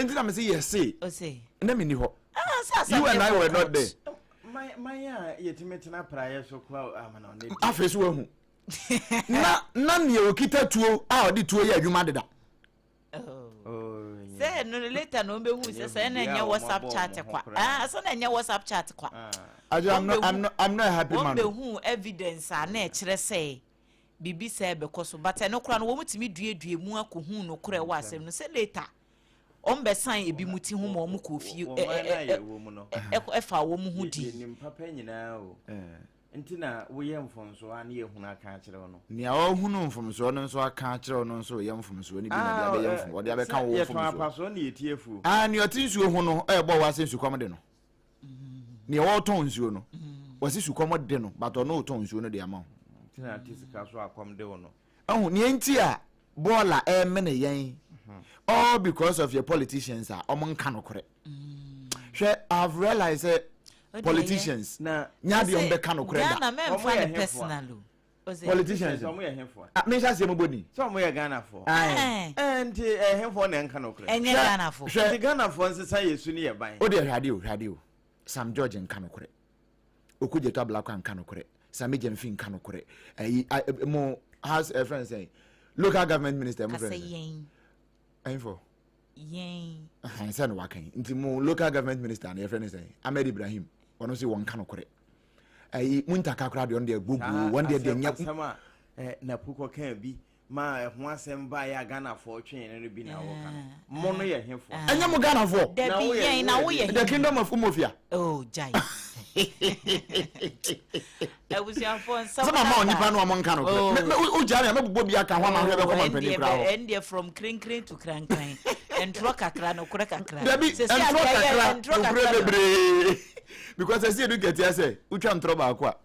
Enti na mese yɛse. Ose. Na menni hɔ. Ah, sɛ asɛm You and ne I kɔ were not court. there. Man man a yɛtumi tena praeɛ so kɔ amana ɔne deɛ. Afei so wahu. Na na nea okita tuo a ɔde tuo yɛ adwuma deda. Oh. Oh, Sɛ no no later na ɔmbɛhu sɛ sɛ na ɛnyɛ WhatsApp chat kwa. Ah, sɛ na ɛnyɛ WhatsApp chat kwa. Ah. Ajo, I'm not, I'm not, I'm not a happy man. Wɔmbɛhu evidence a na ɛkyerɛ sɛ biribi sɛ ɛbɛkɔ so, but ɛno koraa no wɔn tumi duadua mu akɔhu nokorɛ wɔ asɛm no sɛ later wɔn bɛsan ebi mu ti ho ma wɔn kɔ fie. Wɔ man no a yɛwɔ mu no, ɛfa wɔn ho di. Yɛnim papa nyinaa o. Nti na woyɛ mfomsoɔ a ne yɛhunu aka akyerɛ wo no. Nea ɔhunu mfomsoɔ no nso aka akyerɛ wo no nso yɛ mfomsoɔ no bi na de abɛyɛ mfom ɔde abɛka wo yɛtɔn mfomsoɔ. apasoɔ ne yɛti afuo. Ah, nea ɔte nsuo ho no ɛbɔ wɔ ase nsukɔm de no. Nea ɔretɔn nsuo no, wɔsi sukɔm de no, but ɔno ɔtɔn nsuo no de ama wo. Nti na ate sika so akɔm de wo no. Ɛho nea nti a bɔɔla ɛmene yɛn, all because of your politicians a ɔmo nka nokorɛ. Hwɛ, I have realized sɛ politicians Na nya deɛ ɔmo bɛka nokorɛ da. Ghana mɛmfa Wɔn yɛ ne hefoa. personal o. Ɔsɛ- Politicians. Ɔmo yɛ hefoa. Ah, menhyɛ aseɛ mobɔ ni. Sɛ ɔmo yɛ Ghanafoɔ. Aye. Eh, Ɛɛ nti ɛhefoɔ na ɛnka nokorɛ? Ɛnyɛ Hwɛ- Ghanafoɔ. Hwɛ, Nti Ghanafoɔ nsesa yɛ su ne yɛ ban. o deɛ, hwɛ adeɛ o, hwɛ adeɛ o. Sam George nka nokorɛ, Okudzeto Ablakwa nka nokorɛ, Sammy Gyamfi nka nokorɛ, ɛyi mo house ɛ friend sɛn, local government minister mo Kasa friend sɛn? Yɛn. Ɛnfɔ. Yɛn. Ɛhɛn, sɛ no waka yi nti mo local government minister no yɛfrɛ no sɛn, Ahmed Ibrahim, ɔno nso wɔn nka nokorɛ. Ɛyi Muntaka koraa deɛ, ɔno deɛ gbogbo wɔn deɛ nyɛ. Asɛm a Napu kɔkaa bi ma ɛho asɛm baeɛ a Ghanafoɔ twee no bi na wɔka no. Mo no yɛ hefoɔ? Ɛnyɛ mo Ghanafoɔ? Dabi. Na woyɛ- Yɛn na woyɛ woyɛ. The Kingdom of Umofia. Oh, gyae. Abusuafoɔ nsɛm Sɛ mama onipa no a mo nka nokorɛ. Oh. Mɛ wogyaa me a, mɛbobɔ bi aka ho ama ahwɛ bɛkɔ ma mpanin koraa hɔ. Ɛndeɛ from krenkren to krankran, ntorɔ kakra, nokorɛ kakra. Dabi. Sɛsi Ntorɔ adeɛ yɛ- kakra, ntorɔ nokorɛ kakra no. bebree, because ɛsɛ yɛdu kɛteɛ sɛ wotwa ntorɔ baako a,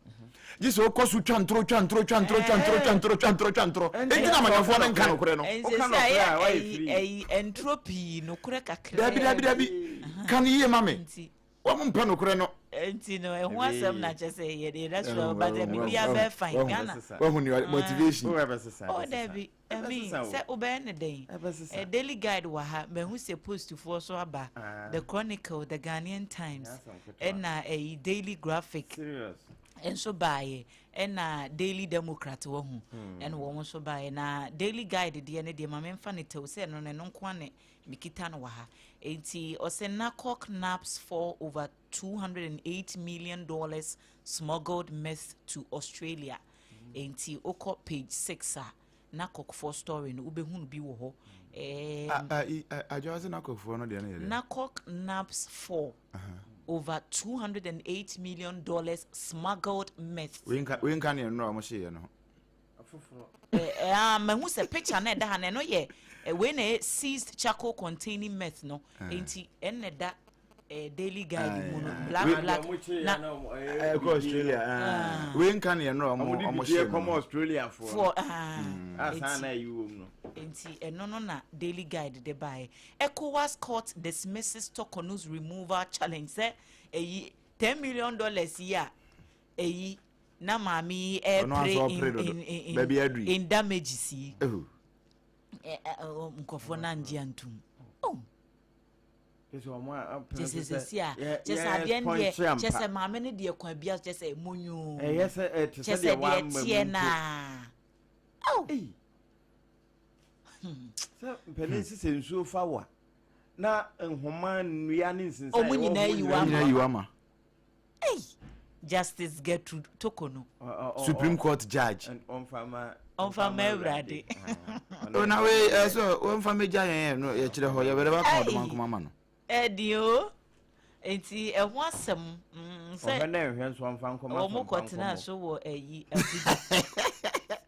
gye sɛ wokɔ so twa ntorɔ, twa ntorɔ, twa ntorɔ, twa ntorɔ, twa ntorɔ, twa ntorɔ, twa ntorɔ. Enti na amanyɔfoɔ no nka nokorɛ no. Ɛnsɛsi Woka a nokorɛ ɛyɛ a, woayɛ ɛyi free. ɛyi ntorɔ pii, nokorɛ kakra. Dabi, dabi, dabi, ka no yie ma me. Nti Wɔn mpɛ nokorɛ no. Nti no ɛho asɛm na kyɛ sɛ yɛde yɛda so, but biribiara bɛyɛ fine Ghana. Wahu ne motivation. Wo ɛbɛsesa. Oh dabi, I mean Ɛbɛsesa o. sɛ wobɛyɛ ne dɛn? Ɛbɛsesa. Daily Guide wɔ ha, mahu sɛ Postfoɔ so aba. Ah. The Chronicle, The Ghanaian Times, Nyɛ asɛm ketewa. ɛna ɛyi Daily Graphic Serious. nso baeɛ, ɛna Daily Democrat wɔ ho, ɛna wɔn nso baeɛ. Na Daily Guide deɛ ne deɛ ma memfa ne tɛw sɛ ɛno no, ɛno nko a ne mekita no wɔ ha. Enti ɔsɛ NACOC nabs for over $208 million smuggled meth to Australia. Enti wokɔ page 6 a, NACOC story no wobɛhu no bi wɔ hɔ. Adwoa, sɛ NACOCfoɔ no deɛ no yɛ dɛ. NACOC nabs for over $208 million smuggled meth. Wei nka ne nnora a wɔhyeeɛ no ho. Foforɔ. Ah, mahu sɛ picture na ɛda ha no, ɛno yɛ wei na ɛyɛ seized charcoal containing meth no. Enti ɛno na ɛda Daily Guide mu no, black black na ɛkɔ Australia. Ah. Wei nka ne nnora a Ɔmo de ɔmo bidie hyee kɔma no. Australiafoɔ. For ah, Asan na ɛyi wɔ mu no. Nti ɛno no na Daily Guide de baeɛ. ECOWAS court dismisses Torkornoo's removal challenge, sɛ ɛyi $10 million yi a ɛyi na maame yi Ɔno ɛpere nso ɔpere dodo. in Baabi aduru yi. in damages yi. Ehu. Nkurɔfoɔ no angye antom oh. Kyɛ sɛ ɔmo a kyɛ sɛ sɛsi a kyɛ sɛ adeɛ no deɛ, kyɛ sɛ maame no deɛ, kwan bia kyɛ sɛ monyoo. Ɛyɛ sɛ ɛte kyɛ sɛ sɛ deɛ deɛ wamma mu teɛ mpo. naa oh. Ei. Sɛ mpanin sisɛ nsuo fa wa na nhoma, nnua ne nsensan Ɔmo ɛwɔ nyinaa ho yi wa nyinaa yi wa ma. Hey, Justice Gertrude Torkornoo. Supreme Court judge. Ɔmfa ma. Ɔmfa ma Awurade. O na wei ɛsɛ wɔmfa mɛgya yɛn yɛ no, yɛkyerɛ hɔ yɛbɛrɛ bɛka ɔdɔma nkoma ma no. Ɛdi o, nti ɛho asɛm sɛ ɔhwɛ na nhwɛ nso ɔmfa nkɔma wɔn so mpa kɔtena nkɔmmɔ. So wɔ ɛyi Abuja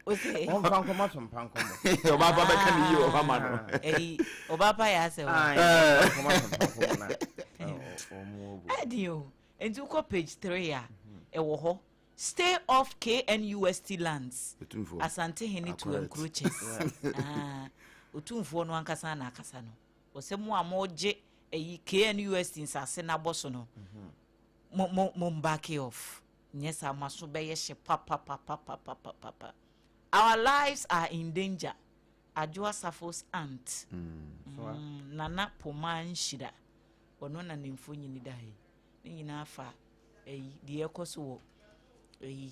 ose Ɔmfa nkɔma so mpa nkɔmmɔ. Ɔbaapa bɛka ne yie wɔ hɔ ama no. Ɛyi ɔbaapa yɛ asɛ hɔ. Ah, ɔmfa nkɔma so mpa nkɔmmɔ na ɔmo wɔ bu. Ɛdi o, nti wokɔ page 3 a, ɛwɔ hɔ, "Stay off KNUST lands." Otumfoɔ. Asantehene to Correct. encroachers. Ah, Otumfoɔ no ankasa na akasa no, wɔsɛ mo a mogye ɛyi KNUST nsase n'abɔ so no, mo back off, nyɛ saa mo aso bɛyɛ hye papapapapapapa. "Our lives are in danger," Adwoa Safo's aunt. Asoa. Nana Pomaa Nhyira, ɔno na ne mfonini da ha yi. Ne nyinaa fa ɛyi deɛ ɛkɔ so wɔ ɛyi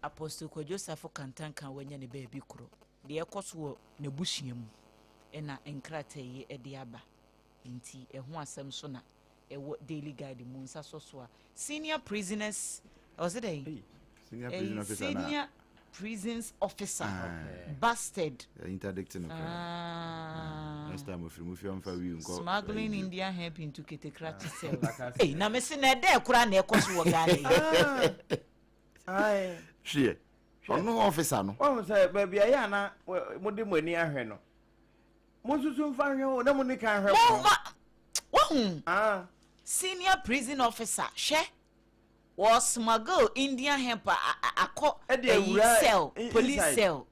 Apostle Kwadwo Safo Kantanka wanya ne baabi korɔ. Deɛ ɛkɔ so wɔ n'abusua mu ɛna nkrataa yi ɛde aba. Nti ɛho asɛm so na ɛwɔ Daily Guide mu nsa sɔ so a senior prisoners ɔsɛ dɛ Senior prison officer na senior prisons officer Ah. busted. Interdict no koraa. Ah. Next time ofiri mu fi ɔmfa wii nkɔ. Smuggling ayi bio. Indian hemp into Ketekrachi cells. Hey, na mese na ɛdɛ kora na ɛkɔ so wɔ Ghana yi. Aye. Hweɛ ɔno officer no. Wɔn sɛ baabi a yɛ ana mo de mo ani ahwɛ no, mo nsusu nfa hwɛ o na mo ni kan hwɛ Mo mo. ma wahu Ah. senior prison officer, hwɛ, wɔ smuggle Indian hemp akɔ Ɛde ɛyi awura cell police inside. cell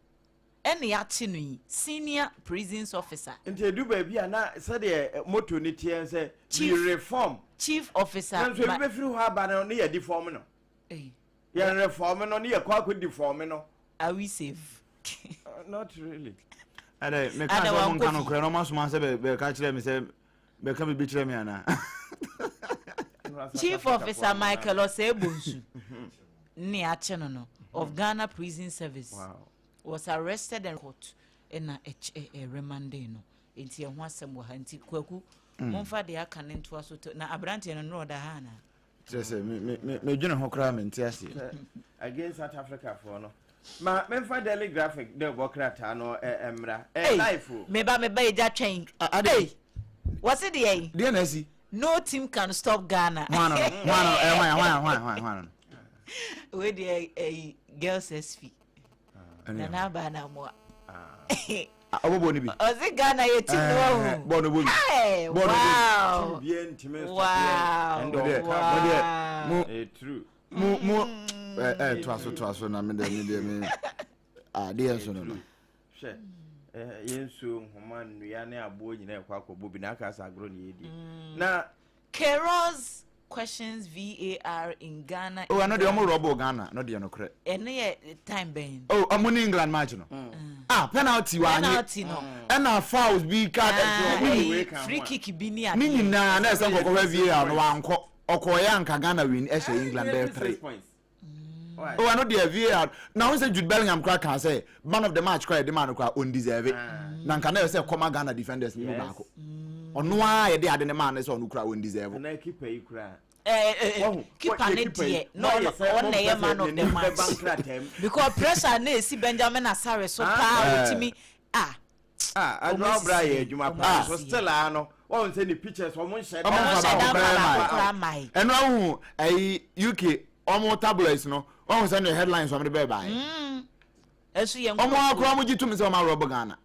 ɛna yɛakye no yi, senior prisons officer. Nti edu baabi a na sɛdeɛ moto ne teɛ sɛ we reform. Chief officer. Na nso ebi bɛfiri hɔ aba no ne yɛ deform no. Hey, yɛn reform no ne yɛ kɔ akɔ deform no. Are we safe? Not really. Ɛdɛ meka Ada sɛ ɔmo nka wankɔ no fi. korɛ na ɔmo asoma sɛ bɛka kyerɛ me sɛ bɛka biribi kyerɛ me anaa? Chief Officer Michael Osei-Bonsu ne akye no of Ghana Prison Service was arrested and court ɛna ɛky ɛ remanding no. Nti ɛho asɛm wɔ ha. Nti Kwaku, momfa deɛ aka ne ntoa so na aberanteɛ no nnora ɔda ha anaa? Kyerɛ sɛ medwene ho koraa, mente aseɛ. Against South Africa foɔ no, ma memfa Daily Graphic dɛ bɔ krataa no mmra Ei, life o. Meba, meba, egya twɛn. Ade. Ei, wɔse deɛ yi deɛ na asi. No team can stop Ghana. Hwan no hwan no ɛ hwan hwan hwan hwan hwan no? Wei deɛ, ɛyi Girls SP. Ɛno yɛ Nana hwan? Aba Anamoah. Ah, ɔbɔbɔ no bi. Ɔse Ghana yɛ team no wahu. Bɔɔl no bɔ bi. Hey, Bɔɔl no bɔ bi. wow. Team biara ntumi nstop yɛn. Wow. Ɛnde Ɔdeɛ ɔka Wow. ɔdeɛ mo ɛyɛ true. mo ɛ toa so na me deɛ me deɛ me adeɛ nso no. Hwɛ, yɛn nsuo, nhoma, nnua ne aboɔ nyinaa ɛkɔ akɔbɔ bi na aka sɛ agorɔ ne yɛdi na Queiroz questions VAR in Ghana. O, ɛno deɛ ɔmo rɔbɔ Ghana no deɛ no korɛ. Ɛno yɛ time bɛn? O, ɔmo ne England match no, ah, penalty wa anye. Penalty no. Ɛna fouls bi ka. Ah, ne wei ɛyi, ka ho free a. kick bi ni adeɛ. Ne nyinaa na ɛsɛ nkɔkɔhwɛ VAR no, wankɔ. Ɔkɔɔyɛ anka Ghana win ɛhyɛ England bɛyɛ Six three. points. Why? O, ɛno deɛ VAR na wɔn sɛ Jude Bellingham kora kan sɛ man of the match kora yɛde maa no kora, on deserve it. Na nka na yɛ sɛ kɔma Ghana defenders ne mu baako, ɔno ara yɛde ade ne maa ne sɛ ɔno kora on deserve. Anaa keeper yi koraa. Ɛɛ, keeper ne deɛ na ɔno ɔno na ɛyɛ man of the match because pressure na esi Benjamin Asare so paa. Otimi ah. Ah, Ɔmo adura ɔbra yɛ esisi. adwuma Ɔmo paa so esisi. still ah no wɔn sɛ ne pictures ɔmo nhyɛ. Ɔmo ɔmo nfa hyɛ baako dan koraa baako ma. koraa ma yi. Ɛno ahu ɛyi UK ɔmo tabloids no, ɔmo sɛ ne headlines ɔmo de bɛɛ baa yɛ. Ɛso yɛ ɔmo akora ɔmo gye tum sɛ ɔmo arɔbɔ Ghana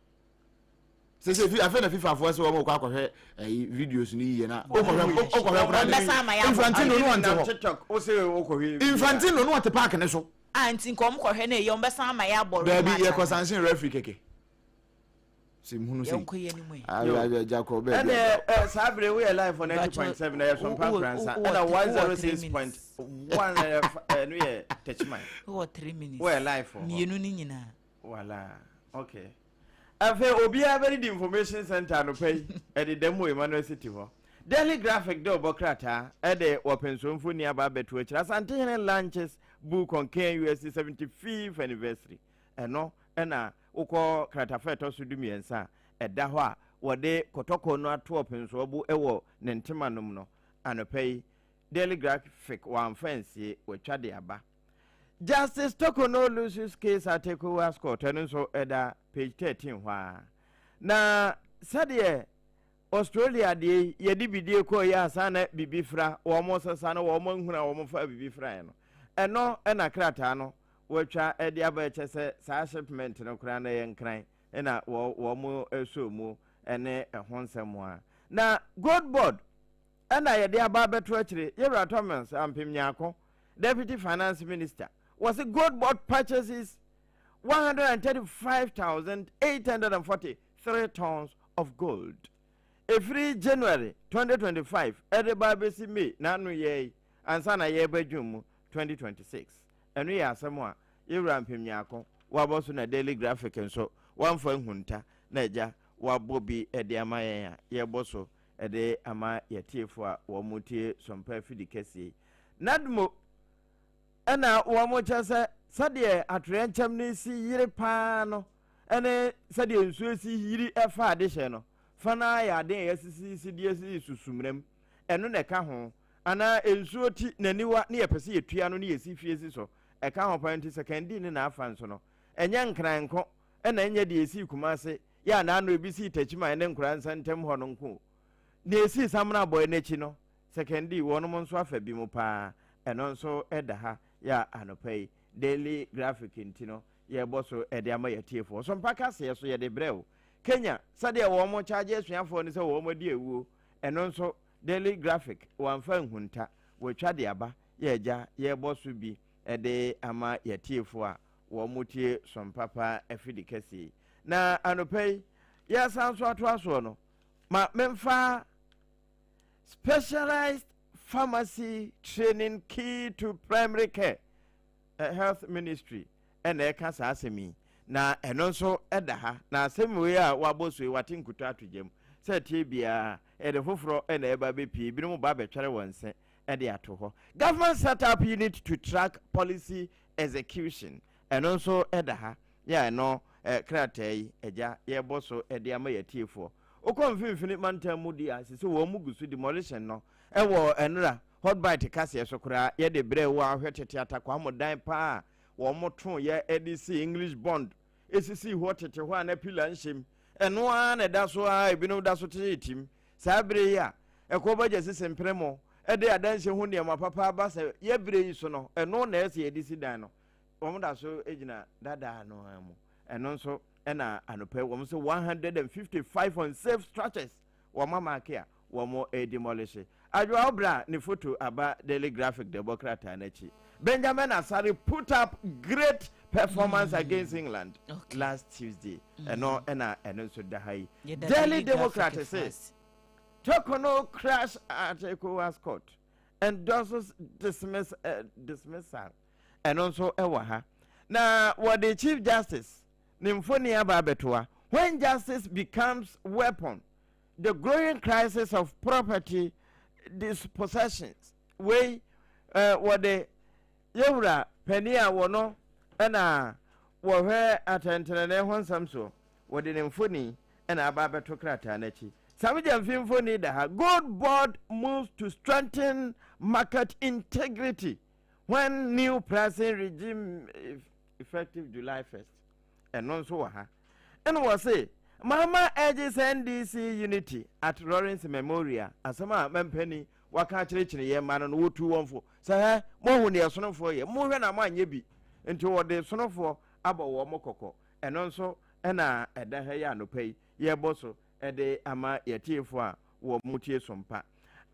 sese fi afei na FIFA foɔ sɛ ɔmo kɔ akɔhwɛ ɛyi videos no yie na okɔhwɛ okɔhwɛ koraa. Ɔmbɛsa ama yɛ abɔ. Infantino no ɔnte hɔ. TikTok o sɛ okɔhwɛ. Infantino no ɔte park ne so. A nti nka ɔmo kɔhwɛ na ɛyɛ ɔmo bɛsan ama yɛ abɔ. Daabi, match yɛ kɔ ana? sanction referee kɛkɛ sɛ muhunu sɛ yɛnkɔ yɛ anim yi. ayi ayi agya kɔ bɛɛ bi. Ɛnɛ saa bere woyɛ live on 90.7, ɛyɛ Sompa Pransa, ɛna 106.1 ɛno yɛ Techiman. Wowɔ 3 minutes. Woyɛ live wɔ hɔ. Mmienu no nyinaa. Wala, okay, afei obiara bɛde di information center anɔpa yi ɛde dɛm wɔ Emmanuel City hɔ. Daily Graphic de ɔbɔ krataa ɛde wɔpɛnso mfoni aba abɛto akyire, Asantehene launches book on KNUST 75th anniversary. Ɛno ɛna wokɔ kratafa ɛtɔ so 13 a ɛda hɔ a wɔde kɔtɔkɔ no ato ɔpɛnsoɔ bo ɛwɔ ne ntoma nom no. Anɔpa yi Daily Graphic wɔamfa nsie, wɔatwa de aba. Justice Torkornoo loses case at ECOWAS court, ɛno nso ɛda page 13 hɔ a. Na sɛdeɛ Australia deɛ yi yɛde bidie kɔɔ yi ansa na biribi fra wɔn sesa no, wɔn ahunu a wɔn fa biribi fraeɛ no, ɛno ɛna krataa no wɔatwa ɛde aba. Ɛkyɛ sɛ saa shipment no koraa no ɛyɛ Nkran ɛna wɔn ɛsɔ mu ɛne ɛho nsɛm a. Na Gold Board ɛna yɛde aba abɛto akyire, yɛwura Thomas Ampem Nyarko, Deputy Finance Minister, wɔsi Gold Board purchases 135,843 tons of gold efiri January 2025 ɛde ba abɛsi May n'ano yɛ yi ansa na yɛreba June mu 2026. Ɛno yɛ asɛm a yɛwura Mpem Nyarko wabɔ so. Na Daily Graphic nso wamfa nhunta na agya. wɔabɔ bi de ama yɛn a yɛrebɔ so de ama yɛn atiefoɔ a wɔtie Sompa afidi kɛseɛ yi. NADMO ɛna wɔn kyɛ sɛ sɛdeɛ atoyerɛnkyɛm no si yere paa no ɛne sɛdeɛ nsuo si yiri ɛfa adehyɛ no fa no ara yɛ adeɛ a yɛasisisi de asisi so sumina mu ɛno na ɛka ho anaa nsuo ti n'aniwa ne yɛpɛ sɛ yɛtua no ne yɛsi fie si so ɛka ho paa nti sɛkɛndi ne n'afa nso no ɛnyɛ nkran nko ɛna ɛnyɛ deɛ ɛsii Kumase yɛ a n'ano ebi sii Takyiman ne Nkoransa ntam hɔ no nko o. Nea esii Samena Abɔe no akyi no, Sekandi wɔnom nso afa bi mu paa. Ɛno nso da ha yɛ a anɔpa yi Daily Graphic nti no yɛrebɔ so de ama yɛn atiefoɔ. So mpa kaseɛ so yɛde brɛ wo. Kenya, sɛdeɛ wɔn kyaagye asuafoɔ no sɛ wɔn adi awuo, ɛno nso Daily Graphic wɔamfa anhunta, wɔatwa de aba yɛ agya yɛrebɔ so bi de ama yɛn atiefoɔ a wɔtie som papa afidi kɛseɛ yi. Na anɔpa yi, yɛresan so atoa soɔ no, ma memfa Specialized Pharmacy Training Key to Primary Care eh, Health Ministry ɛna ɛka saa asɛm yi. Na ɛno nso ɛda ha. Na asɛm wei a wabɔ so yi, wate nkuto ato gyam. Sɛ ɛteɛ biara, ɛde foforɔ ɛna ɛba bɛpie. Ebinom ba bɛtwɛre wɔn se ɛde ato hɔ. Government set up unit to track policy execution. Ɛno nso ɛda ha. Yɛ a ɛno krataa yi, agya, yɛrebɔ so de ama yɛn atiefoɔ. Wokɔ mfimfini mantam mu deɛ a, ɛsɛ sɛ wɔn mu gu so demolition no wɔ nnora, hot bite kaseɛ so koraa, yɛde brɛ wo a wohwɛ tete atakwamo dan paa a wɔn to yɛ de si English bond esisi hɔ tete hɔ a na pillar nhyɛm. Ɛno ara na ɛda so ara ebinom da so tete tim. Saa bere yi a ɛkɔ bɛgya sisi mpremo de adansi ho nneɛma papa aba sɛ yɛ bere yi so no, ɛno na ɛsɛ yɛde si dan no. Wɔn da so gyina dadaa no ara mu. Ɛno nso na anɔpa yi wɔn sɛ 155 unsafe structures wɔn amaake a wɔn redemolish. Adwoa Obra ne foto aba Daily Graphic de bɔ krataa no akyi. Benjamin Asare put up great performance against England last Tuesday. Ɛno na ɛno nso da ha yi. Daily Democrat se Tokono crash at ECOWAS court endorses dismiss, dismissal. Ɛno nso wɔ ha. Na wɔde Chief Justice ne mfoni aba abɛtoa. When justice becomes weapon, the growing crisis of property dispossessions. Wei eh, wɔde yɛwura panin a wɔno na wɔhwɛ atɛntenenee ho nsɛm soɔ. Wɔde ne mfoni na aba abɛto krataa no akyi. Sam Gyamfi mfoni da ha. Gold board moves to strengthen market integrity. When new pricing regime effective July 1st. Ɛno nso wɔ ha. Ɛna wɔ se, Mahama urges NDC unity at Lawrence Memorial. Asɛm a mampani waka akyerɛkyerɛ yɛn mma no no wɔtu wɔn fo sɛ hɛ moahu deɛ sonofoɔ yɛ mohwɛ na moanyɛ bi nti wɔde sonofoɔ abɔ wɔn kɔkɔ. Ɛno nso ɛna ɛda ha yi anɔpa yi yɛbɔ so ɛde ama yɛtiefoɔ a wɔ mutie so mpa.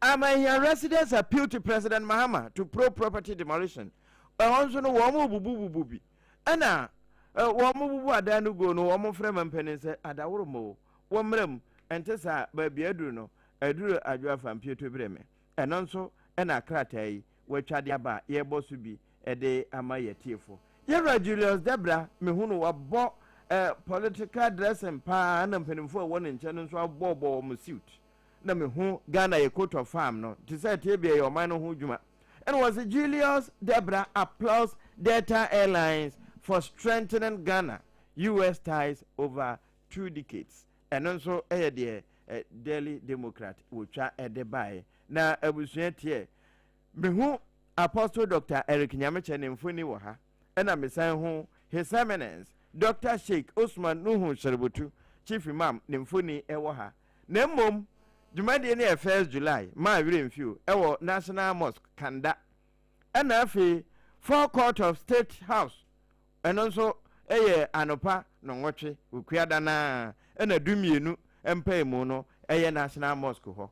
Amahia residents appeal to President Mahama to probe property demolition. Ɛhɔ nso no wɔn bubububu bi. Ɛna wɔn bubu adan no guo no wɔn frɛ mampanin sɛ adaworo mo wɔn mmerɛ mu. Ɛnte saa baabi aduru no aduru adwo afa mpieto brɛ me. Ɛno nso ɛna krataa yi wɔatwa de aba a yɛrebɔ so bi de ama yɛtiefo. Yɛwura Julius Debra mehu no wabɔ eh, political dressing paa na mpanimfoɔ a ɛwɔ ne nkyɛn no nso abɔbɔ wɔn suit. Na mehu Ghana yɛ coat of farm no te sɛ ɛteɛ bia yɛ ɔman no ho dwuma. Ɛna wɔse Julius Debra applauds Delta Airlines for strengthening Ghana US ties over 2 decades. Ɛno nso yɛ deɛ Daily Democrat wɔtwa de baeɛ. Na abusua tiɛ mehu Apostle Dr. Eric Nyamekyɛ ne mfoni wɔ ha. Ɛna mesan hu His Eminence Dr. Sheikh Osman Nuhu Sharubutu, Chief Imam ne mfoni wɔ ha. Na mmom dwumadie no yɛ 1st July maa werɛ mfio ɛwɔ National Mosque Kanda. Ɛna afei Forecourt of State House ɛno nso ɛyɛ anopa nɔnwɔtwe okuada naa ɛna 12 mpaemu no ɛyɛ National Mosque hɔ.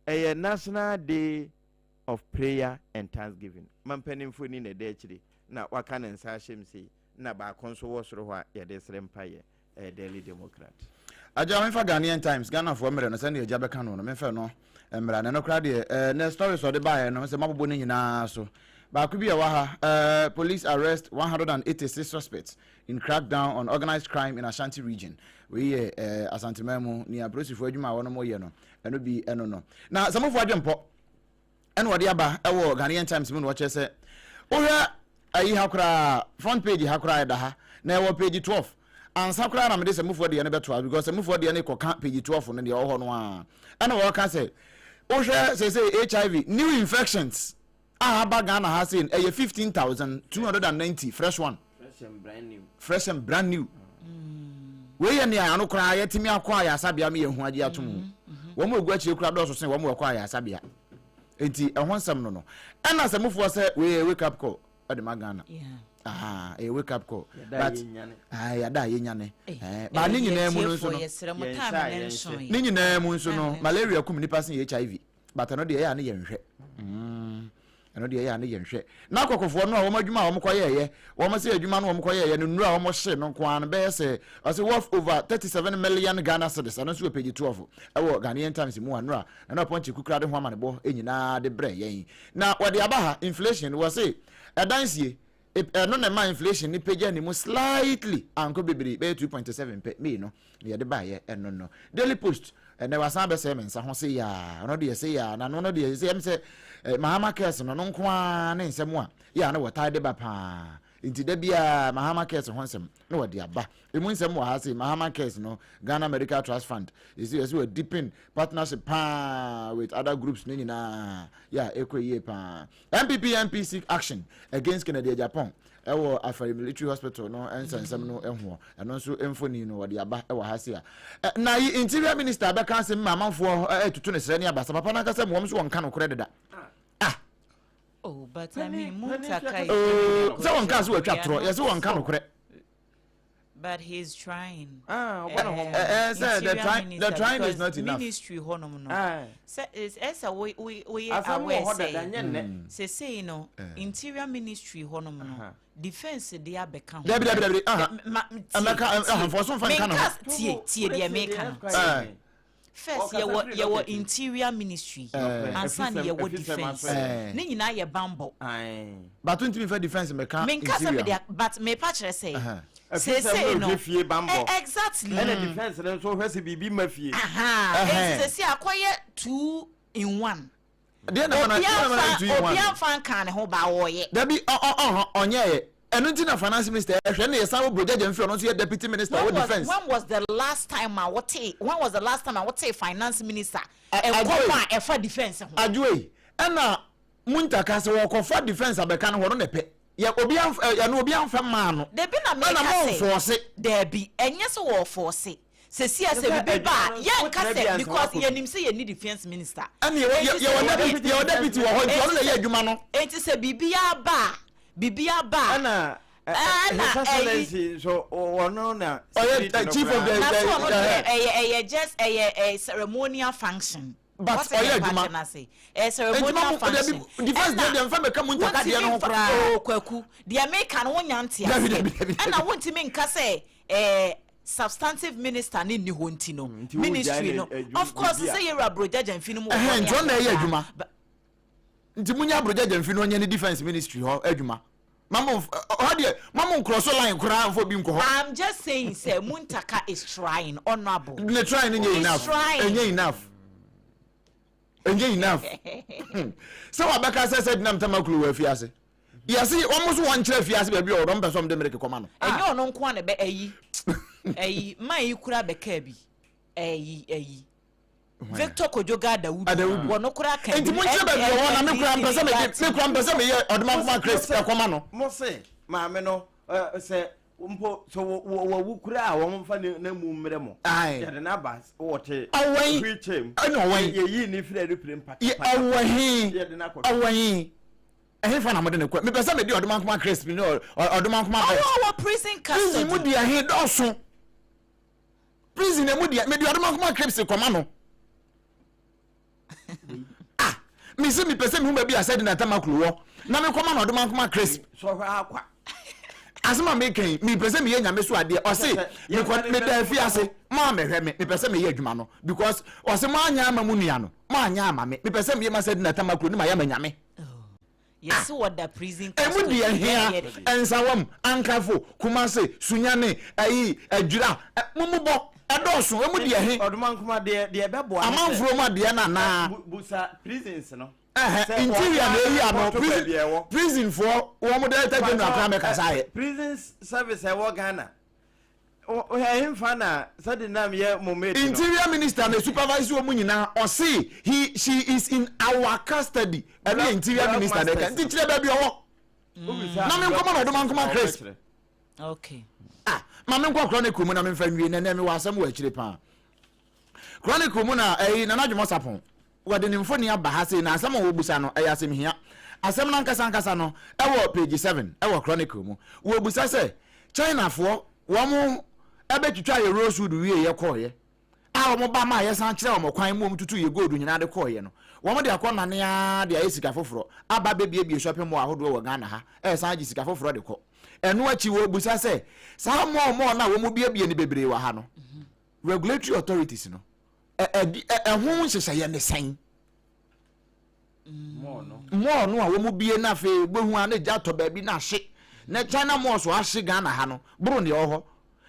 Ɛyɛ National Day of Prayer and Thanksgiving. Mampanimfoɔ ni na ɛda akyire na waka ne nsa ahyɛm sei na baako nso wɔ soro hɔ a yɛde srɛ mpayɛ. Ɛyɛ Daily Democrat. Agya memfa Ghanaian Times Ghanafoɔ mmerɛ no sɛdeɛ agya bɛka no no memfa no mmra na ɛno koraa deɛ eh, nɛ stories ɔde baeɛ no sɛ mabobɔ no nyinaa so. Baako bi a ɛwɔ ha, eh, Police arrest 186 suspects in crackdown on organized crime in Ashanti region. Wei yɛ eh, Asanteman mu nea apolisifoɔ adwuma a wɔnom yɛ no, ɛno bi ɛno no. Na Samufoɔ adwempɔ ɛna wɔde aba ɛwɔ Ghanaian Times mu na wɔkyerɛ sɛ wohwɛ ayi ha koraa front page ha koraa ɛda ha na ɛwɔ page 12 ansa koraa na mede Samufoɔ deɛ no bɛtoa because Samufoɔ deɛ no kɔka page 12 no deɛ ɛwɔ hɔ no a ɛna wɔka sɛ wohwɛ sɛ sɛ HIV new infections a aba Ghana ha sei no ɛyɛ 15,290 fresh one. Fresh and brand new. Fresh and brand new. Wei yɛ nea ano koraa yɛtumi akɔ ayasabea ma yɛhu agye atom ho. Wɔn a ogu akyire koraa dɔɔso sen wɔn a wɔkɔ ayasabea. Nti ɛho nsɛm no no. Ɛna sɛ mofoɔ sɛ wei yɛ wake up call ɛde ma Ghana. Ah, ɛyɛ wake up call. But ah, yɛda a yɛnyane. Eh, ba ne nyinaa mu no nso no. Ne nyinaa mu nso no malaria kum nipa sen HIV. But ɛno deɛ ɛyɛ a ne yɛnhwɛ. Mm, ɛno deɛ ɛyɛ a ne yɛnhwɛ. Na kɔkɔfoɔ no a wɔn adwuma a wɔn kɔyɛɛyɛ, wɔn sɛ adwuma no wɔn kɔyɛɛyɛ no nnuro a wɔn hye no nko ara no bɛyɛ sɛ ɔsɛ worth over 37 million Ghana cedis. Ɛno nso wɔ page 12 ɛwɔ Ghanaian Times mu a nnora na na ɔpɔnkye kukura de ho amanebɔ nyinaa de brɛ yɛn. Na wɔde aba ha inflation wɔ se ɛdansie Ɛno na ɛmaa inflation no pagyaa ne mu slightly, ankɔ bebree, bɛyɛ 2.7 pɛ, May no na yɛde baeɛ, ɛno no. Daily Post, ɛnnɛ wasan abɛsɛe me nsa ho sei aa, ɔno deɛ sei aa, na no deɛ sɛ ɛm sɛ eh, Mahama Cares no, no nko ara ne nsɛm a yɛ a na wɔtaa de ba paa. Nti da biara Mahama Cares ho nsɛm na wɔde aba. Emu nsɛm wɔ ha sei, Mahama Cares no, Ghana Medical Trust Fund, yɛsi yɛsi wɔ deepen partnership paa with other groups no nyinaa, yɛ a ɛkɔ yie paa. NPP MP seek action against Kennedy Agyapong ɛwɔ Afari Military Hospital no nsɛnsɛm no hoɔ. Ɛno nso mfoni no wɔde aba ɛwɔ ha se a. Na yi Interior Minister bɛka asɛm ma amanfoɔ ɛtutu ne serɛ ne abasa. Papa no ankasa mu wɔn nso wɔnka nokorɛ deda. Ah! Oh, but I mean, Muntaka is Oh, sɛ wɔnka sɛ wɔatwa torɔ, yɛsɛ wɔnka nokorɛ. But he's trying. Ah, ɔbɔ ne ho mmɔden. Eh, eh, sɛ the trying the trying is not enough. Ministry hɔnom no. Sɛ ɛsɛ wo wo woyɛ aware sɛ. Sesei no interior ministry hɔnom no defence de abɛka ho. Dabi dabi dabi. Aha. Ma tie. Ɛmɛka ɛhɛn fɔ so nfa nka ne ho. Tie tie deɛ meka no. First yɛwɔ yɛwɔ interior ministry ansa na yɛwɔ defence ne nyinaa yɛ banbɔ. But ntumi nfa defence mɛka interior. Menka sɛ mede but mepa kyerɛ sɛ seesei no exactly. Ɛna defence no nso hwɛ sɛ biribi ma fie. Enti seesei akɔyɛ 2 in 1. Deɛ na mana deɛ na mana ntu yi one. Obi anfa nka ne ho ba ɔyɛ. Dabi ɔ ɔ ɔhɔ ɔnyɛɛ ɛno nti na finance minister ɛhwɛ ne yɛsan wɔ Brogya Gyamfi ɔno nso yɛ deputy minister wɔ defence. When was the last time a wote when was the last time a wote finance minister nkɔmɔ a ɛfa defence ho. Adwoei ɛna Muntaka sɛ wɔkɔfa defence abɛka no hɔ no na ɛpɛ yɛ obi anfa ɛno obi anfa maa no. Dabi na meka sɛ ɛna mo nfɔɔse. Dabi ɛnyɛ sɛ wɔfɔɔse. Sɛsi a sɛ bibi ba a yɛnka sɛ because yɛnim sɛ yɛnni defence minister. Ɛne yɛwɔ yɛwɔ deputy yɛwɔ deputy wɔ hɔ nti ɔno na ɛyɛ adwuma no. Enti sɛ biribi aba a biribi aba a. Ɛna His Excellency nso ɔno na ɔyɛ chief of the. Na so ɔno deɛ ɛyɛ ɛyɛ just ɛyɛ ɛyɛ ceremonial function. But ɔyɛ adwuma. Ɛyɛ ceremonial function. Defence deɛ deɛ nfa mɛka mu ntaka deɛ no ho koraa. Oo Kwaku deɛ meka no wonya nte aseɛ. Ɛna wontumi nka sɛ ɛɛ. Substantive minister no nni hɔ nti no, ministry no, of course sɛ yɛwura Abrogya Gyamfi no mu wɔ hɔ ne nti ɔna ɛyɛ adwuma. Nti munya Abrogya Gyamfi no ɔnyɛ ne defence ministry hɔ adwuma. Mamo hɔ deɛ mamo nkorɔ so line koraa nfa obi nkɔ hɔ. I'm just saying sɛ Muntaka is trying, honourable. Ne trying no nyɛ enough. Ɛnyɛ enough. Ɛnyɛ enough. Sɛ wabɛka sɛ sɛ dinam tamakulu wɔ afiase. Yɛse wɔn nso wɔn nkyerɛ afiase baabi a wɔn mpɛ sɛ wɔn de mmereke kɔma no. Ɛnyɛ ɔno nko a na ɛbɛ ɛyi ɛyi man yi kura bɛkaa bi ɛyi ɛyi Victor Kojoga Adawudu Adawudu wɔn kura kan bi. Nti mo nkyerɛ baabi wɔ hɔ na me kura mpɛ sɛ me de me kura mpɛ sɛ me yɛ ɔdomankoma Chris ɛkɔma no. Mo se maame no sɛ mpo sɛ wɔwu kura a wɔn mfa ne mu mmerɛ mo. Yɛde n'aba wɔte wheelchair mu. Ɛna ɔwɛn. Yɛyi ne firi aeroplane patapata. Ɔwɛn. Yɛde n'akɔ. Ɔwɛn. Ɛhefa na mode no kɔ? Mepɛ sɛ mede Ɔdomankoma Chris ne Ɔdomankoma Bert. Ɔwɔ wɔ prison custody. Prison mu deɛ he dɔɔso. Prison emu deɛ mede Ɔdomankoma Chris kɔma no. Ah, mese mepɛ sɛ mehu baabi a Sedina Tamaklo wɔ na mekɔma no Ɔdomankoma Chris. Sɔhwɛ akwa. Asɛm a meka yi, mepɛ sɛ meyɛ nyame so adeɛ. Ɔse, mekɔ meda afiase, maa mehwɛ me, mepɛ sɛ meyɛ adwuma no because ɔse moanyɛ ama mo nua no, moanyɛ ama me. Mepɛ sɛ meyɛ ma Sedina Tamaklo ne mayɛ ama nyame. Yɛse wɔda prison Ɛmu custody. deɛ hia, Yɛdeɛ. Nsawam, Ankafo, Kumase, Sunyani, ayi, Adwira, ɛ, mo mu bɔ, ɛdɔɔso, ɛmu deɛ he? Ɔdomankoma deɛ deɛ ɛbɛboa ne sɛ. Amanfoɔ mu adeɛ no anaa? Bu busa prisons no. Ɛhɛ, Sɛ interior na wɔn ɛyi ano, report prison, baabi a ɛwɔ. prison foɔ, wɔn director general koraa mɛkasa ayɛ. Prisons service a ɛwɔ Ghana. Ɛhemfa na sɛde nam yɛ mo mate no. Interior minister na supervise wɔn nyinaa, ɔse he, she is in our custody, ɛno yɛ interior minister na ɛka, nti kyerɛ baabi ɔwɔ. Na me nkɔmɔ na ɔdoma nkɔmɔ Chris. Okay. Ah, ma me nkɔ Chronicle mu na me nfa nwie, na ɛnɛ mewɔ asɛm wɔ akyire paa. Chronicle mu na ɛyi Nana Dwomɔ Sapon wɔde ne mfoni aba ha sei na asɛm a wɔbusa no ɛyɛ asɛm hia. Asɛm no ankasa ankasa no ɛwɔ page 7 ɛwɔ Chronicle mu. Wɔbusa sɛ Chinafoɔ wɔn ɛbɛtwitwa yɛ rosewood wie yɛ kɔɔyɛ a wɔn ba ma yɛsan kyerɛ wɔn kwan mu wɔn tutu yɛ gold nyinaa de kɔɔyɛ no wɔn de akɔ nane ara de ayɛ sika foforɔ aba bɛbiebie shopping mall ahodoɔ wɔ Ghana ha ɛsan agye sika foforɔ de kɔ. Ɛno akyi wɔbusa sɛ saa mall mall no a wɔn biebie no bebree wɔ ha no regulatory authorities no ɛho nhyehyɛeɛ ne sɛn? Mall no a wɔn bie no afei bohu a na gya atɔ baabi na ahye na China mall so ahye Ghana ha no boro deɛ ɛwɔ hɔ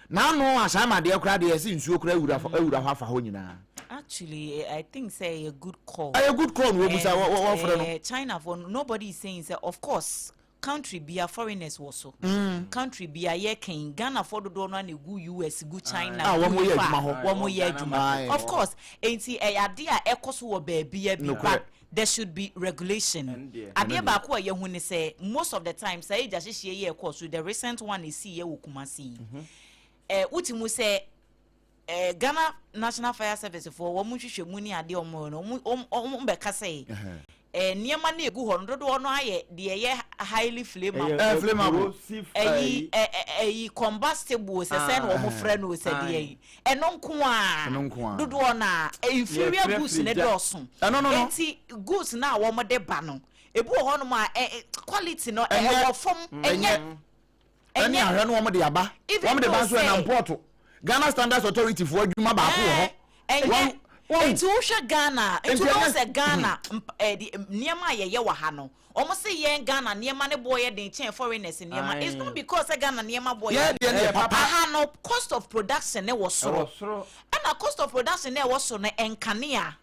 na ano ahyɛn adeɛ koraa deɛ yɛsi nsuo koraa awura awura hɔ afa hɔ nyinaa. Actually, I think say a good call. Ɛyɛ good call na wɔbusa wɔfrɛ no. China for nobody is saying say of course country bia foreigners wɔ so. Country bia yɛ kɛn Ghana fo dodoɔ no na egu US gu China Ah, gu wɔn yɛ nifa adwuma hɔ. wɔn yɛ adwuma. Aye. Of course, enti ɛyɛ ade a ɛkɔ so wɔ baabi bi Nokorɛ. but there should be regulation. Ɛndeɛ. Adeɛ baako a yɛhu ne sɛ most of the time saa egya hyehyɛ yi ɛkɔ so the recent one esi yɛ wɔ Kumasi yi. Wuti mu sɛ Ghana National Fire Service foɔ wɔn nhwehwɛ mu ne adeɛ wɔn no wɔn bɛka sɛ nneɛma no egu hɔ no dodoɔ no ayɛ deɛ ɛyɛ highly flammable. Flammable. Ɛyi ɛyi combustible sɛ sɛ na wɔn frɛ no sɛ deɛ yi ɛno nko a Ɛno nko a. dodoɔ na inferior Yɛfrɛ goods ne firi gya. dɔɔso. Ɛno no no. Eti goods na a wɔn de ba no ebi wɔ hɔnom a ɛ ɛ quality no Ɛnyɛ. ɛwɔ fam ɛnyɛ Ɛne ahwɛ no wɔn de aba Even wɔn de ba though nso ɛnam sɛ- pɔɔto Ghana Standards Authority foɔ adwuma baako wɔ hɔ. Ɛnyɛ Wɔn nti wohwɛ Ghana nti Nti wobɛhu ɛnyɛ- sɛ Ghana nneɛma a yɛyɛ wɔ ha no wɔn se yɛn Ghana nneɛma ne boɔ yɛ den kyɛn foreigners nneɛma. It's not because sɛ Ghana nneɛma boɔ Yɛ yɛ deɛ ne yɛ papa. Aha no cost of production ne wɔ soro. Ɛwɔ soro. Ɛna cost of production ne ɛwɔ soro no nkanea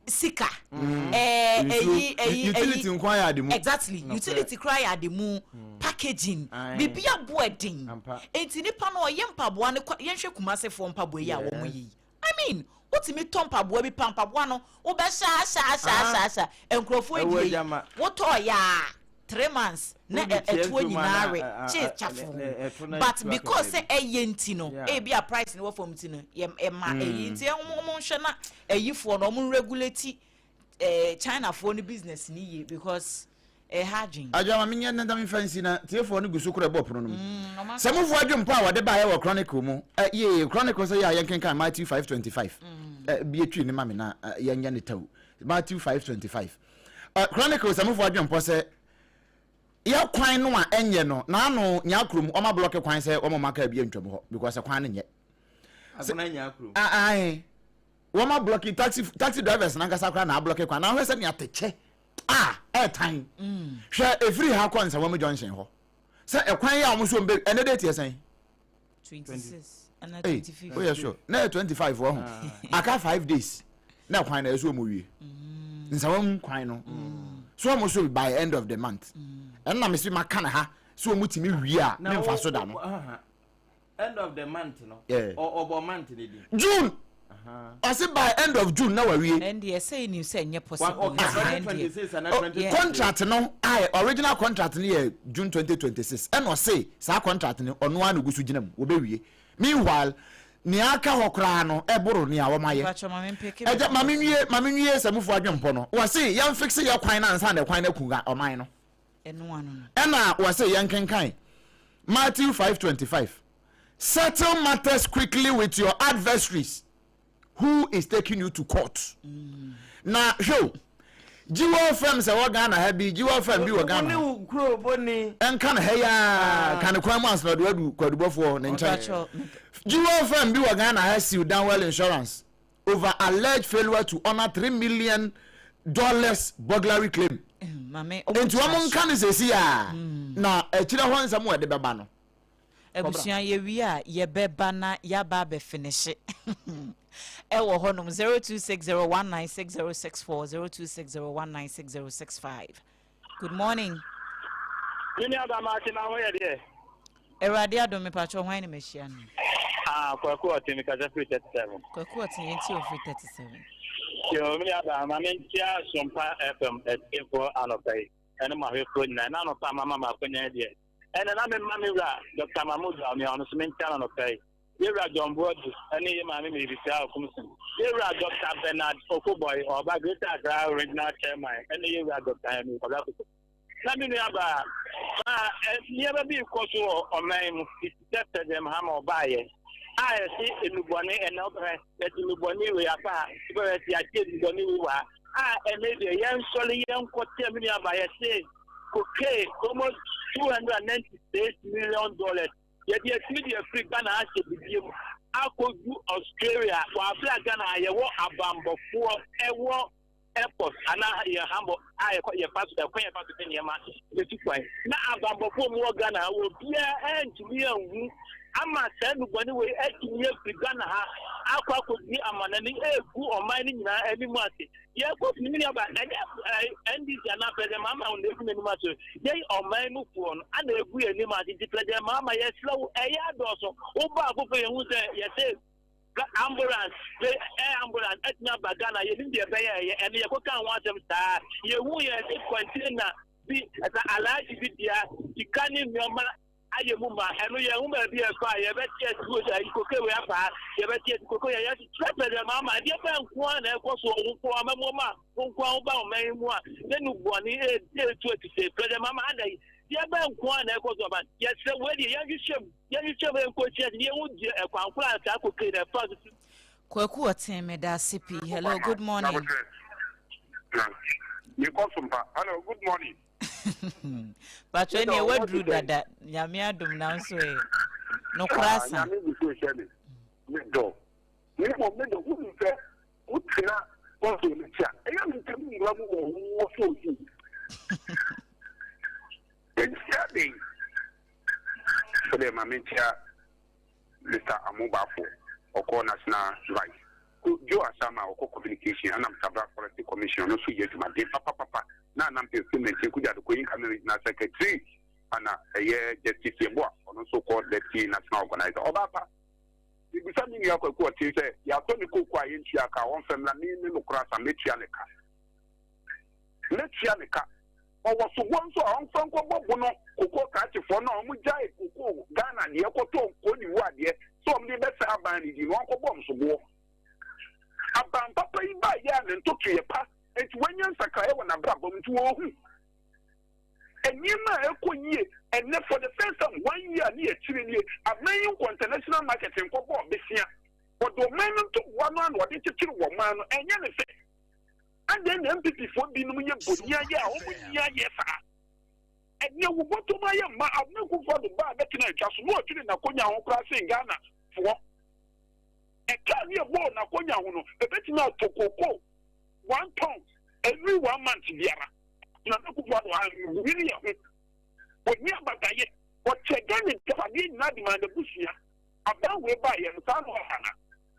sika ɛɛ ɛyi ɛyi Utility ɛyi nko ayɛ ade mu. Exactly, utility kora yɛ ade mu packaging bibi abo ɛden. Eti nipa no ɔyɛ mpaboa no kɔ yɛnhwɛ Kumasefoɔ mpaboa yi a wɔn yi I mean wotumi tɔ mpaboa bi pa mpaboa no wobɛhyɛ ahyɛ ahyɛ ahyɛ ahyɛ nkurɔfoɔ Ɛwɔ die agyama. wotɔ yaa 3 months na Wode tia ɛtoɔ nsuo mu nyinaa ana, re kye kyafo. ɛto na But ɛtu because aka sɛ ɛyɛ nti no ebi a price no wɔ fam ti no yɛ ɛma ɛyi nti ɛmo nhwɛ na ɛyifoɔ no ɔmo regulate Chinafoɔ no business ni yie because ɛha adwen. Adwama menyɛ ne ntam mfa nsi na tiefoɔ no gu so kora ɛbɔ pono no mu. Ɔmo Sɛ mofoɔ adwempo a wɔde baeɛ wɔ Chronicle mu yee Chronicle sɛ yɛ a yɛnkenkan Matthew 5:25 bi atwi ne ma me na yɛnyɛ ne tɛw Matthew 5:25 Chronicle sɛ mofoɔ adwempɔ sɛ yɛ kwan no a ɛnyɛ no n'ano nya kurom ɔma block kwan sɛ wɔn ma kaa bi ntwam hɔ because kwan no nyɛ. Agona nya kurom. Ae, wɔn a block taxi drivers nankasa koraa na a block kwan na ahwɛ sɛ nea atɛkyɛ a ɛɛtan hwɛ efiri ha kɔ Nsawam junction hɔ sɛ ɛkwan yi a wɔn nso mbɛ ɛnɛ date yɛ sɛn? 26 ana Hey, 25. oh yeah, sure. Na yɛ 25 wɔ ho. Aka 5 days. Na kwan na ɛso ɔmo wie. Nsawam kwan no. So ɔmo so by end of the month. Ɛno na mesi maka na ha. So ɔmo timi wie a ne nfa so da no. End of the month no. Ɔbɔ month ne di. June. Ɔsi by end of June na wawie. Ɛndeɛ sɛ ɛnim sɛ ɛnyɛ possible. Okay, Nti ɛndeɛ 2026 ana Oh, 2026. contract no ayɛ original contract no yɛ June 2026 ɛna ɔse saa contract no ɔno ara na ogu so gyina mu wɔbɛwie. Meanwhile nea aka hɔ koraa no ɛboro nea wɔn ayɛ. Mpakyɛ ma mempeke. Ɛgya maame nwie sɛ mufu adwempɔ no wɔse yɛn fix yɛ kwan no ansa na kwan no aku ɔman no. Ɛno ano no. Ɛna wɔse yɛn kenkan Matthew 5:25, "Settle matters quickly with your adversaries who is taking you to court." Na hwɛ o, Jewel firm sɛ wɔ Ghana ha bi, Jewel firm bi wɔ Ghana Ne ha. wo kuro bɔne. Ɛnka no ha yaa ka ne kwan mu ansa na ɔde wadu kwadubɔfoɔ ne nkyɛn. Mpakyɛ. Jewel firm bi wɔ Ghana ha sue Danwell Insurance over alleged failure to honour $3 million burglary claim. Mame Nti wɔn nka no sɛsi a na akyire hɔ nsɛm wɔde bɛba no. Abusua yɛwie a yɛbɛba na yɛaba abɛfinihye ɛwɔ hɔnom 0260196064 0260196065. Good morning. Me nua ba maakye na ho yɛ deɛ. Awurade adom mepakyɛ hwan na mahyia no. Ah, Kwaku Ɔte me kasa firi 37. Kwaku Ɔte yɛn ti ofiri 37. Yo, me nua ba ma me ntia Sompa FM atiefoɔ anɔpa yi ɛne mo ahwɛfoɔ nyinaa ɛna anɔpa mama ma akonya deɛ ɛna na me ma me wura Dr. Mahmoud Bawumia ɔno so me ntia no anɔpa yi. Yɛwura John Boadu ɛne yɛ maame Mebisia Okumson. Yɛwura Dr. Bernard Okoboy ɔba Greater Accra Regional Chairman ɛne yɛwura Dr. Henry Kwabena Koto. Na me nua baa ma nneɛma bi rekɔ so wɔ ɔman mu te sɛ President Mahama ɔbaayɛ a yɛse nnubɔne ɛnɛ wobɛhwɛ yɛde nnubɔne wei afa ha wobɛhwɛ yɛse yɛagye nnubɔne wei wɔ ha a ɛnɛ deɛ yɛnsɔre yɛnkɔ tia me nua baa yɛse cocaine almost $296 million yɛde atumi de afiri Ghana ahyɛ bibie mu akɔdu Australia wɔ abere a Ghana yɛwɔ abambɔfoɔ ɛwɔ airport anaa yɛn hambɔ a yɛkɔ yɛfa so ɛkwan yɛfa so de nneɛma yɛtu kwan na abambɔfoɔ mu wɔ Ghana ha wɔ biara ɛntumi anhu ama saa nnubɔne wei atumi afiri Ghana ha akɔ akɔdi amanani egu ɔman no nyinaa anim ase. Yɛkɔ firi mi nuaba ɛnyɛ NDC anaa President Mahama na egu n'anim ase, yɛn ɔman mu foɔ no ana egu yɛn anim ase. Nti President Mahama, yɛsrɛ wo, ɛyɛ adɔɔso wobɔ akofo yɛn ho sɛ yɛsɛ ambulance air ambulance ɛtumi aba Ghana. Yɛnim deɛ ɛbɛyɛ ɛyɛ ɛno yɛkɔka ho asɛm saa yɛhu yɛ sɛ container bi ɛsɛ alhaji bi dea sika ne nneɛma ayɛ mu ma ɛno yɛn ho baabi ɛkɔ a yɛbɛte asi ayi koke wei afa ha yɛbɛte asi koke yɛ yɛte kyerɛ President Mahama ɛdeɛ bɛn nko ara na ɛkɔ so ɔwo nko ara mɛmo ma wo nko ara woba ɔman yi mu a ne no bɔne ɛɛtu ati sɛ President Mahama ada yi deɛ bɛn nko ara na ɛkɔ so ɔba yɛsrɛ wei deɛ yɛnhwehwɛ mu yɛnhwehwɛ mu yɛnkɔ kyerɛ yɛhu deɛ ɛkwan koro a saa koke na ɛfa so. Kwaku Ɔten, meda ase pii. Hello, good morning. Mekɔ so mpa. Hello, good morning. Patro ne waduru dada. Nyame adom na nso ɛ. Nokora asa. Nyame gu so hyɛ me. Medɔ. Ne mmom medɔ wonim sɛ wotena kɔnso no akyi a ɛyɛ me ntɛm nwura mu wɔ wowɔ so oyi. Ɛnhyia den. Sɛdeɛ ma menkyia Mr. Amobafo ɔkɔ National Vice. Joe Asama ɔkɔ Communication ɛna Mr. Black Forestry Commission ɔno nso yɛ adwumaden papapapa na anam pɛfɛ kuja de kɔ incoming regional secretary ana ɛyɛ Justice Yeboah ɔno nso kɔ deputy national organizer. Ɔbaa pa ebisa mi nua Kwaku Ɔte sɛ yɛatɔ ne kooko a yɛntua ka wɔn fɛm na mi ne no kora sa mɛtua ne ka, mɛtua ne ka. Ɔwɔ soboɔ nso a ɔmfa nkɔbɔ bono koko krakyefoɔ no a wɔn gyae koko Ghana deɛ kɔtɔ Cote d'Ivoire deɛ sɛ wɔn de bɛsɛ aban ne di no ɔnkɔbɔ wɔn soboɔ. Aban papa yi ba yɛ a ne ntoto yɛ pa nti wɔanya nsakraeɛ wɔ n'abrabɔ mu nti wɔrehu nneɛma a ɛkɔ yie. Ɛnɛ for the first time one year ne akyire nie aban yi nkɔ international market nkɔbɔ ɔbesia. Ɔde ɔman no ntoboa no ano ɔde kyekyere wɔ ɔman no. Ɛnyɛ ne fɛ adan na NPP foɔ binom yɛ boni ayɛ a wɔn nyi ayɛ saa. Ɛnɛ wo bɔtɔm ayɛ mma Abena Akufo-Addo baa bɛtena atwa so na ɔtwene n'akonnwa ho koraa sen Ghana foɔ. Ɛkaa ne ɛbɔɔ n'akonnwa ho no ebɛtumi atɔ koko 1 ton every one month biara. Na Akufo-Addo anwene yɛ ho wɔnyi abadaeɛ ɔkyɛ Ghana agyapadeɛ nyinaa de maa n'abusua. Aban wei baa yɛ no saa na ɔha na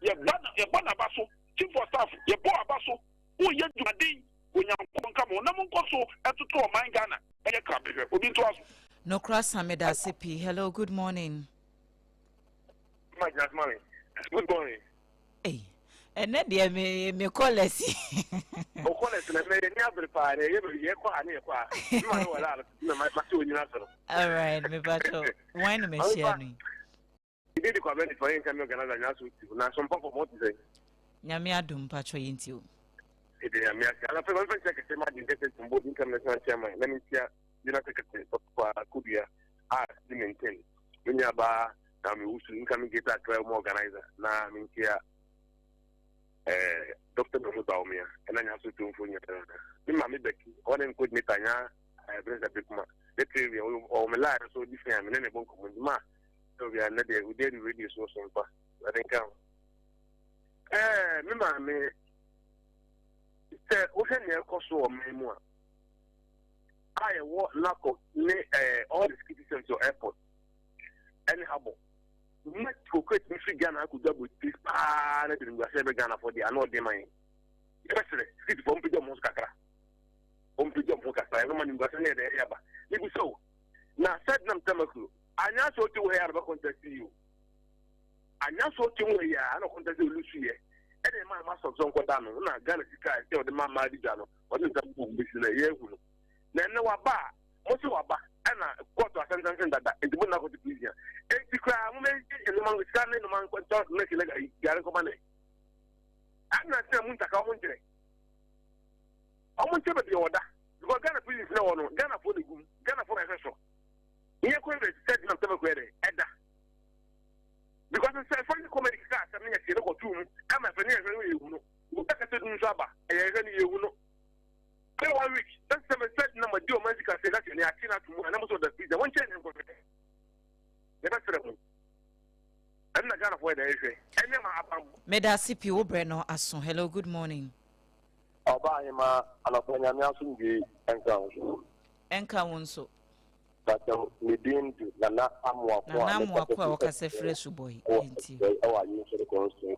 yɛba na yɛbɔ n'aba so. Chief of staff, yɛbɔ aba so woyɛ dwumaden. Onyankopɔn nka mo na monkɔ so ɛtoto ɔman Ghana ɛyɛ krabehwɛ obi ntoa so. Nokora sa, meda ase pii. Hello, good morning. Good morning. Hey, ɛnɛ deɛ me callers. O callers na mɛ ni abiri paa na yɛ yɛ kɔ ha ne yɛ kɔ ha. Mi ma wɔ la na ma ma se o nyina sɔrɔ. All right, mepakyɛw wɔn na mehyia no yi. Ibi di kwabɛ nipa yɛn nka mi organizer nya so ti na so mpɔfɔ mɔ ti sɛ. Nyame adom, mpakyɛw yɛn ti o. Ede Nyame ase. Anafɛ ma nfɛn kyɛ kɛse ma di nkɛse tumbo di nka national chairman na mi ntia general secretary Papa Kodua a di maintain mi nua baa na mi wusu nka mi Greater Accra mu organizer na mi ntia Dr. Mahmoud Bawumia ɛna nya so tumfo nyinaa. Mi maame Becky ɔne mi coordinator nya President Bekuma ne tiri wi ɔwɔ mi line so di fɛn mi ne ne bɔ nkɔmɔ ndwuma a obi a ne deɛ odi adi radio so so mpa ɛde nka ho. Me maame, sɛ wohwɛ nea ɛkɔ so wɔ ɔman mu a A yɛwɔ NACO ne eh, all the security service wɔ airport ɛne harbour. Na koko etumi firi Ghana akɔdu abotire paa na de nimguaseɛ bɛ Ghanafoɔ deɛ ano ɔden ma yɛn. Yɛbɛsrɛ security foɔ mpagya wɔn ho so kakra. Wɔmpagya wɔn ho kakra ɛno ma nimguaseɛ no yɛ dɛ ɛyɛ aba. Mebisa o, na Sednam Tamaklo anya sɛ ɔte wɔ ha yi a na ɔbɛ contest yi o. Anya sɛ ɔte wɔ ha yi a na ɔcontest olusu yɛ. Ɛna ɛma ama sɔsɔ nkɔda no na Ghana sika a ɛsɛ ɔde ma mmaa di dwa no ɔde nsa bɔ mu bɛsi na ɛyɛ ahu no. Na ɛnɛ waba a, mo se waba ɛna kɔɔto asɛntɛnsen dada nti mo nna kɔto prison a. Enti koraa mo mɛ nnoma nko sika ne nnoma nko ntɔ mɛsi na gari nkɔma ne. Ɛna sɛ mo ntaka ɔmo nkyerɛ. Ɔmo nkyerɛ baabi a ɔda. Because Ghana prisons na wɔ no, Ghana foɔ na egum, Ghana foɔ na ɛhwɛ so. Nyɛ kɔ yɛ sɛ gyina sɛ bɛkɔ yɛ dɛ ɛda. Because sɛ ɛfɛ ne comedy keka asɛm ne yɛ tie no kɔto mu ɛma ɛfɛ ne yɛhwɛ no yɛ hu no. Wobɛkasa dum nso aba ɛyɛ hwɛ no yɛ hu no. Bɛyɛ one week na sɛ mɛ sɛ na ma di ɔman sika sɛ na kyɛ ne akye na ato mu a na mo sɛ ɔda prison wɔn nkyɛn ne nkɔhwɛ yɛbɛsrɛ mo ɛno na Ghanafoɔ yɛ dɛ ɛhwɛ ɛnyɛ ma aban. Meda ase pii wo brɛ no aso hello good morning. Ɔbaa hemaa anɔpa Nyame asomdwoe nka wo so. Ɛnka wo nso. Pakyɛw me din de Nana Amoako a Nana me Amoako kasa a fi ɔkasa firi Asubɔi ɛwɔ nti. Asubɔi ɛwɔ Ayensuo constituency.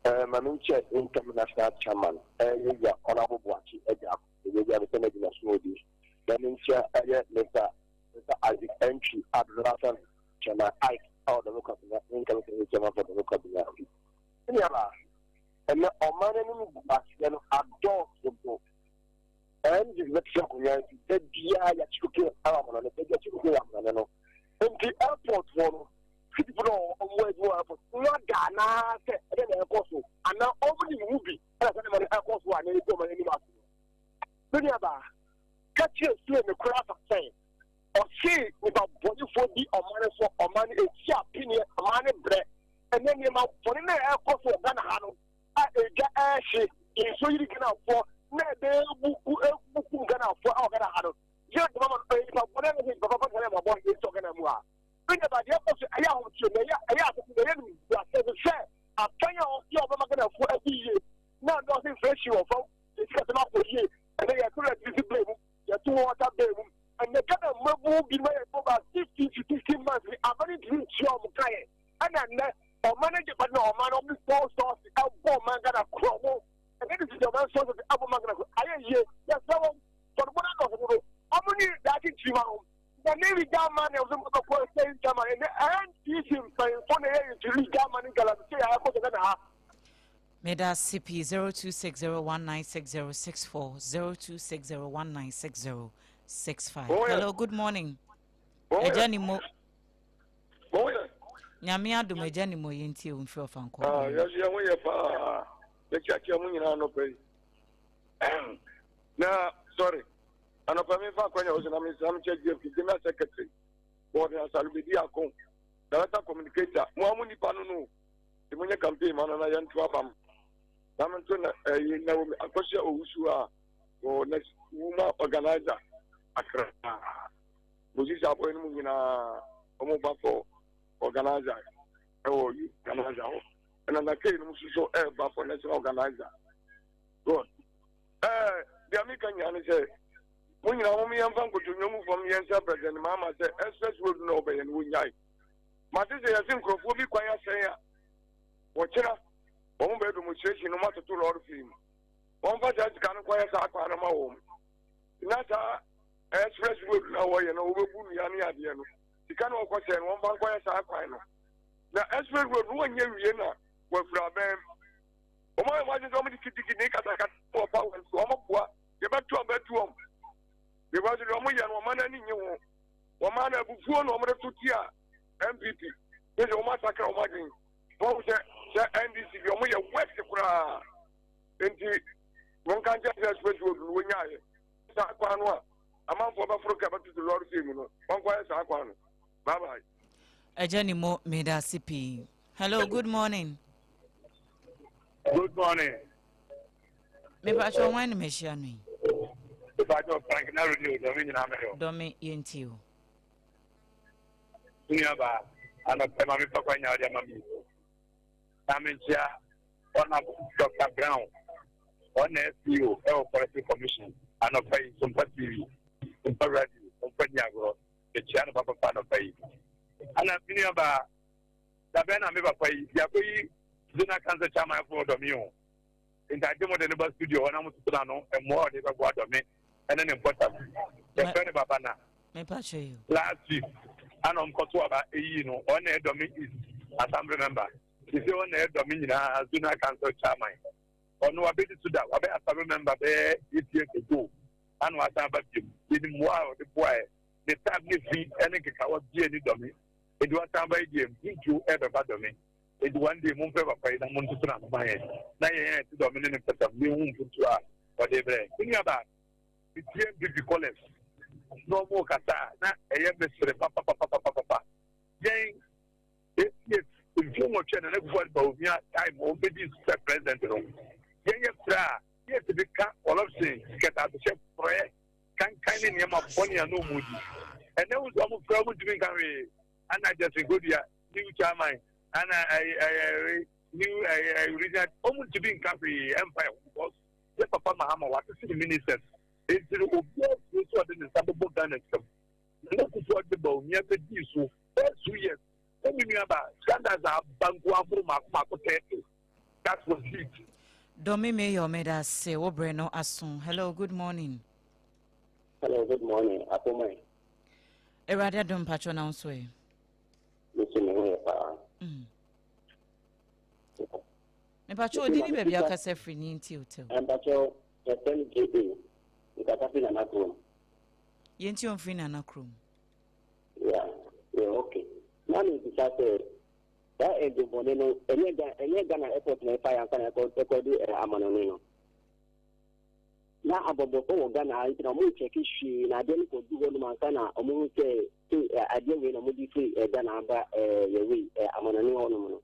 Eh, ma menkyɛ incoming national chairman eh, Yewura Honourable Boakye Agyarko, Yewura me sɛ n'adwuma so odi. Na menkyɛ ɛyɛ Mr. Mr. Isaac Antwi a dodoɔ no afrɛ no Chairman Ike a ɔdɔ me kwabena, incoming state chairman for Dɔme Kwabena. Me nuabaa, ɛnɛ ɔman no anim gu aseɛ no adɔɔso dodo. NDC bɛte akonnwa nti da biara yɛakye koke wɔ amanɔne, da biara yɛakye koke wɔ amanɔne no. Nti airport hɔ no, Fitifo no a wɔwɔ adwuma wɔ airport no ada anaasɛ ɛdɛ na ɛkɔ so anaa wɔn nim mu bi ɛna sɛ nneɛma no ɛkɔ so a na ɛgu wɔn anim ase no. Me nuabaa, ka kyerɛ Sule ne kora asa sɛ ɔse nipa bɔnefoɔ di ɔman no so, ɔman no ɛsi apeneɛ, ɔman no brɛ. Ɛnɛ nneɛma bɔne no a ɛkɔ so wɔ Ghana ha no a egya ɛrehye, nsuo yiri Ghanafoɔ na ɛbɛbuku ɛbukum Ghanafoɔ a wɔ Ghana ha no, yɛ dwuma ma no, ɛyɛ nipa bɔne no sɛ nipa papa na ɛma bɔne ɛsi wɔ Ghana mu a. Ɛnyɛ ba deɛ ɛkɔ so ɛyɛ ahoteɛ na ɛyɛ ɛyɛ asese na ɛyɛ nimguaseɛ no sɛ aban a ɔsi a ɔbɛma Ghanafoɔ adi yie na ɛno ase inflation wɔ fam yɛ sikasɛm akɔ yie ɛnɛ yɛto electricity bill mu yɛto water bill mu ɛnɛ Ghana mmabu bi ma yɛbɔ ba 15 to 16 months ni aban no ntumi ntua wɔn ka yɛ ɛna ɛnɛ ɔman no gyepade na ɔman no ɔmo fɔ sɔɔse ɛbɔ ɔman Ghana korɔ mo ɛnɛ de sisi ɔman sɔɔse ɛbɔ ɔman Ghana korɔ ayɛ yie yɛsrɛ wɔn tɔnbɔ no adɔso dodo ɔmo ne daakye nkyirima no Na ne Germany a wɔsɛ mobɛkɔ sɛ Germany ne NDC mpanyinfoɔ na ɛyɛ ntiri Germany galamsey a ɛkɔ so Ghana ha. Meda ase pii 0260196064 0260196065. Hello, good morning. Agya ni mo. Nyame adom agya ni mo yɛntie wo mfiri ɔfa nkɔ. Ah, yɛso yɛ ho yɛ paa. Yɛkyiakyia mo nyinaa anɔpa yi. Na sorry. Anɔpa mi fa akwanya wɔ so na mi nsa mi kyɛ GFK General Secretary Gordon Asare Bediako Director Communicator mo a mo nipa no no de mo nyɛ campaign ma no na yɛn to aba mo na mo nto na ɛyi na wɔ akɔhyɛ owusu a wɔ na wuma organizer Accra Moses abɔyɛ no mu nyinaa wɔn ba for organizer ɛwɔ youth organizer hɔ ɛna na kei no nso so ɛɛba for national organizer God. Ɛɛ, deɛ meka nyinaa ne sɛ, mo nyinaa mom yɛmfa nkotodwe ngu fam yɛnsrɛ President Mahama sɛ express road no a ɔbɛyɛ no wɔnnyae. Mate sɛ yɛse nkurɔfoɔ bi kwan asɛe a wɔkyena wɔn bɛyɛ demonstration no wɔatoto lɔre fee mu. Wɔmfa saa sika no nkɔyɛ saa kwan no ma wɔn. Na saa express road no a wɔyɛ no wɔbɛbu nnua ne adeɛ no, sika no wɔkɔsɛe no wɔmfa nkɔyɛ saa kwan no. Na express road no wɔnyɛ wie na wɔafiri abɛn mu. Wɔn ayɛ wɔn adwene sɛ wɔn de kitikiti ne katakata wɔ power nti wɔn boa yɛbɛto wɔn bɛto wɔn because deɛ wɔn yɛ no wɔn ani nye ho wɔn ano abufuo na wɔn de to tia NPP ne sɛ wɔn asakra wɔn adwene wɔn sɛ sɛ NDC deɛ wɔn yɛ worst koraa nti wɔn nka nkyɛn sɛ express road no wɔn nyaayɛ saa kwan no a amanfoɔ bɛforo ka bɛtoto lɔre fee mu no wɔn kɔ yɛ saa kwan no bye bye. Agya ni mo meda ase pii. Hello, good morning. Good morning. Mepatwɛ wɔn na mehyia no yi. Mepatwɛ Frank na radio dɔmi nyinaa mɛyɔ. Dɔmi yɛn ti o. Nua ba anɔpɛ ma mi papa nya ɔde ama mi. Na mi nkyia ɔna Dr. Brown ɔna FPO ɛwɔ Forestry Commission anɔpɛ yi Sompa TV. Sompa Radio, ɔmfa nni agorɔ. Mekyia no papapa anɔpa yi. Ana me nua baa, da bɛn na me papa yi, biako yi Zonal Council Chairman fo ɔdɔ me o. Nti agye mo de no ba studio hɔ na mo toto n'ano mmoa a ɔde bɛboa dɔ me ɛne ne mpɔtam. Yɛfrɛ no Baba Na. Last week, ana ɔmkɔto aba eyi no, ɔno na ɛdɔ me East Assembly member. Sisi ɔno na ɛdɔ me nyinaa Zonal Council Chairman. Ɔno wabɛdi so da, wabɛyɛ assembly member bɛyɛ 8 years ago. Ana wasan aba biom. Yɛnim mmoa a ɔde boaeɛ. Ne tab ne fi ne nkekawa bia ni dɔme. Enti wasan ba yi deɛ mpuntuo ɛbɛba dɔme. Enti one day momfrɛ papa yi na montoto n'ano ma yɛn na yɛn a yɛte dɔme ne ne mpɔtam yɛnhu mpuntuo a ɔde brɛ. Me nuabaa, metie MPP callers na wɔn rekasa a na ɛyɛ me sere papapapapapa. Yɛn eight mfie 8 a Nana Akufo-Addo Bawumia time wɔn bɛdi sɛ president no, yɛn yɛ frɛ a yɛtumi ka corruption, kɛtɛasehyɛ, frɛ kankan ne nneɛma bɔne a na wɔn di. Ɛnɛ wo nso wɔn frɛ wɔn ntumi nka hwee. Ana Justin Kodua new chairman, ana ɛyɛ ɛyɛ new ɛyɛ ɛyɛ regional, wɔn ntumi nka hwee ɛmfa ɛho because yɛ papa Mahama wasese ne ministers. Enti no obiara suro sɛ ɔde ne nsa bɛbɔ Ghana nsam. Nana Akufo-Addo Bawumia bɛdii so first 2 years. Sɛ me nua ba scandals a aba nko ahoro mako mako 30. That was it. Dɔmi Mayor, meda ase, wo berɛ no aso. Hello, good morning. Hello, good morning. Apomai. Awurade adom, mpatwɔ na wo nso ɛ? Mese me ho yɛ paa. Mepatwɔ odi ne baabi akasa firi ne nti hotel. Mpakyɛw, yɛfrɛ no JA. Nkasa fi Nana kurom. Yɛnti ɔmfiri Nana kurom. Yeah, okay. Na mebisa sɛ, saa ɛdubɔne no, ɛnyɛ Ghana airport na ɛfa yɛ ansa na ɛkɔdu amanɔne no? Na abɔbɔfo wɔ Ghana ha nti na ɔmo nkyɛke hwee na adeɛ no kɔdu hɔ nom ansa na ɔmo hu sɛ adeɛ wei na ɔmo de firi Ghana aba yɛ wei amanɔne hɔ nom no.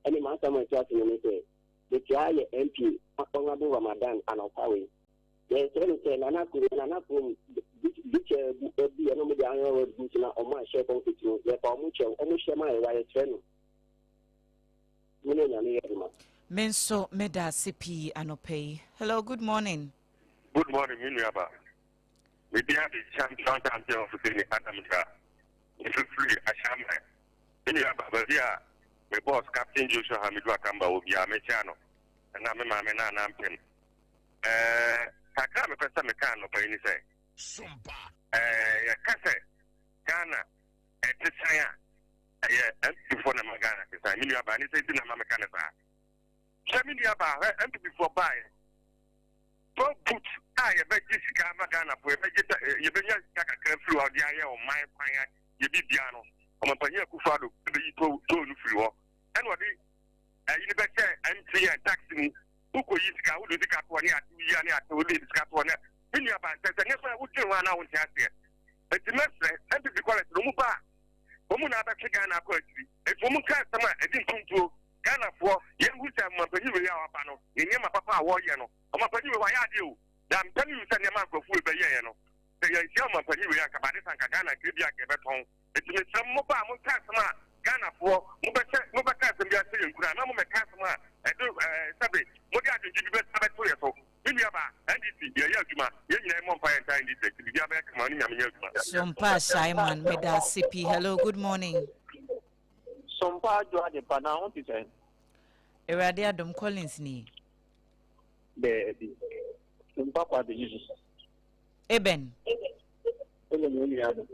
Ɛne m'asɛm a ɛto ase no ne sɛ, metia yɛ MP Honorable Ramadan anɔpa wei. Yɛsrɛ no sɛ Nana kurom bikyɛ bu bi ɛna ɔmo de iron rod gu so na ɔmo ahyɛ concrete no, yɛfa ɔmo kyɛw, ɔmo hyɛ ma yɛwa yɛkyerɛ no. Mo ne Onyame yɛ adwuma. Me nso meda ase pii anɔpa yi. Hello, good morning. Good morning, me nuaba. Me din ade champion champion of the Adam Dra. Mefifiri Ahyɛnman. Me nuaba, baabi a me boss Captain Joshua Hamidu Akamba wɔ biara mekyia no. Ɛna me maame na ana mpem. Kakra a mepɛ sɛ meka anɔpa yi ni sɛ, yɛka sɛ Ghana ɛte sɛn a, ɛyɛ NPP foɔ na ɛma Ghana te sɛn. Me nuaba, ne sɛ nti na ma meka ne saa. Hwɛ me nuaba, hwɛ NPP foɔ baeɛ. Toll booth a yɛbɛgye sika ama Ghana fo, yɛbɛgye yɛbɛnya sika kakra firi hɔ de ayɛ ɔman kwan yɛ biribiara no. Ɔmampanyin Akufo-Addo bɛyi toll no firi hɔ. Ɛna ɔde ɛyi no bɛhyɛ MTN tax mu. Wokɔyi sika, wode sika toɔ ne ate, woyia ne ate, wode sika toɔ ne me nua ba nsɛ sɛ nneɛma a wodwen ho a na wonte aseɛ. Enti mɛsrɛ NPP college no, ɔmu ba a, ɔmu na abɛtwe Ghana akɔ akyiri. Enti ɔmu nka asɛm a ɛdi mpuntuo. Ghanafoɔ, yɛnhu sɛ ɔmampanyin wei a waba no, ne nneɛma papa a wɔreyɛ no, ɔmampanyin wei wayɛ adeɛ o. Na I'm telling you sɛ nneɛma a nkurɔfoɔ wei bɛyɛeɛ no, sɛ yɛnhyia ɔmampanyin wei a, anka bade sa anka Ghana anka ebi anka yɛbɛtɔn. Enti mesrɛ mo, moba a monka asɛm a Ghanafoɔ mobɛhyɛ, mobɛka asɛm bi ahyɛ yɛn nkuran, na mommɛka asɛm a ɛde ɛɛ sɛbe mode adwendwen bi bɛsa bɛto yɛn so. Me nuabaa, NDC, yɛyɛ adwuma, yɛn nyinaa yɛmmɔ mpaeɛ ntaa NDC akyi, biribiara bɛyɛ kama, ɔne Nyame nyɛ adwuma. Sompa Shyman, meda ase pii. Hello, good morning. Sompa Adwo Adepa, na ho te sɛn? Awurade adom, Collins ni. Daabi. Sompa kwa bɛyi so. Eben. Ɛna me nua no.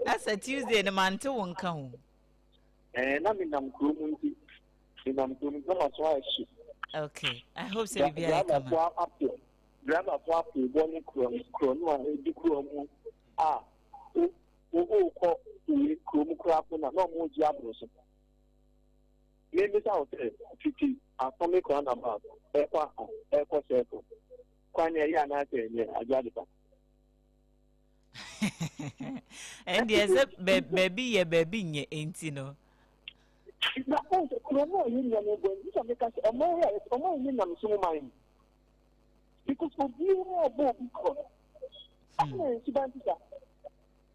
Asa Tuesday no mante wo nka o. Na menam kurom nti. Menam kurom nti na maso ayɛ hye. Okay, I hope sɛ biribiara yɛ kama. Driverfoɔ apo driverfoɔ apo bɔ ne kurom kuro no a ɛdi kuro mu a wokɔ wei kurom koraa po na ɔmo gye aboro so. Mmisa wo sɛ fiti Atomic Roundabout ɛkɔ ɛkɔ circle kwan na ɛyɛ anaasɛ ɛnyɛ adwo adepa? Ɛndeɛ sɛ baabi yɛ baabi nyɛ enti no. Na ɔn sɛ kuro no a yɛ nua no bɔ nti sɛ meka sɛ ɔman yi a ɔman yi nam so mu man yi because obiara bɔ obi korɔ no ɛna nsuban ti sa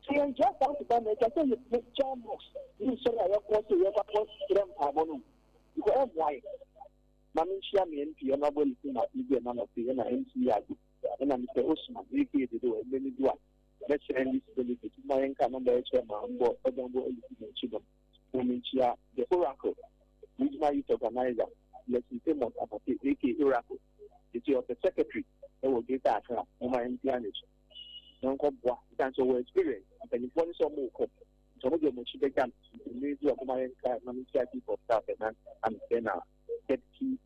sɛ yɛn gya saa nsuban na ɛka sɛ yɛ gya mosque ne nsɔre a yɛkɔ sɛ yɛkɔ akɔ srɛ mpaebɔ no because ɛmmoa yɛ. Ma menhyia me MP Honorable Olusegun Atibi ɛna nɔpe ɛna MC Ado. Ɛna Mister Osman aka Dodo mmerɛ no du a mɛsrɛ NDC delegate momma yɛnka number ɛkyerɛ ma mbɔ ɔdɔnbɔ Elisi Dankyi dɔm na menkyia The Oracle Regional Youth Organiser Blessing Amos Abate aka Oracle sesei ɔsɛ Secretary ɛwɔ Greater Accra momma yɛmpia n'akyi na ɔnkɔ boa ɛsiane sɛ ɔwɔ experience mpanyinfoɔ no sɛ ɔmo rekɔ nti ɔmo de ɔmo akyi bɛgya no nti mmerɛ du a momma yɛnka na menkyia Chief of Staff ɛna Amsɛ na Deputy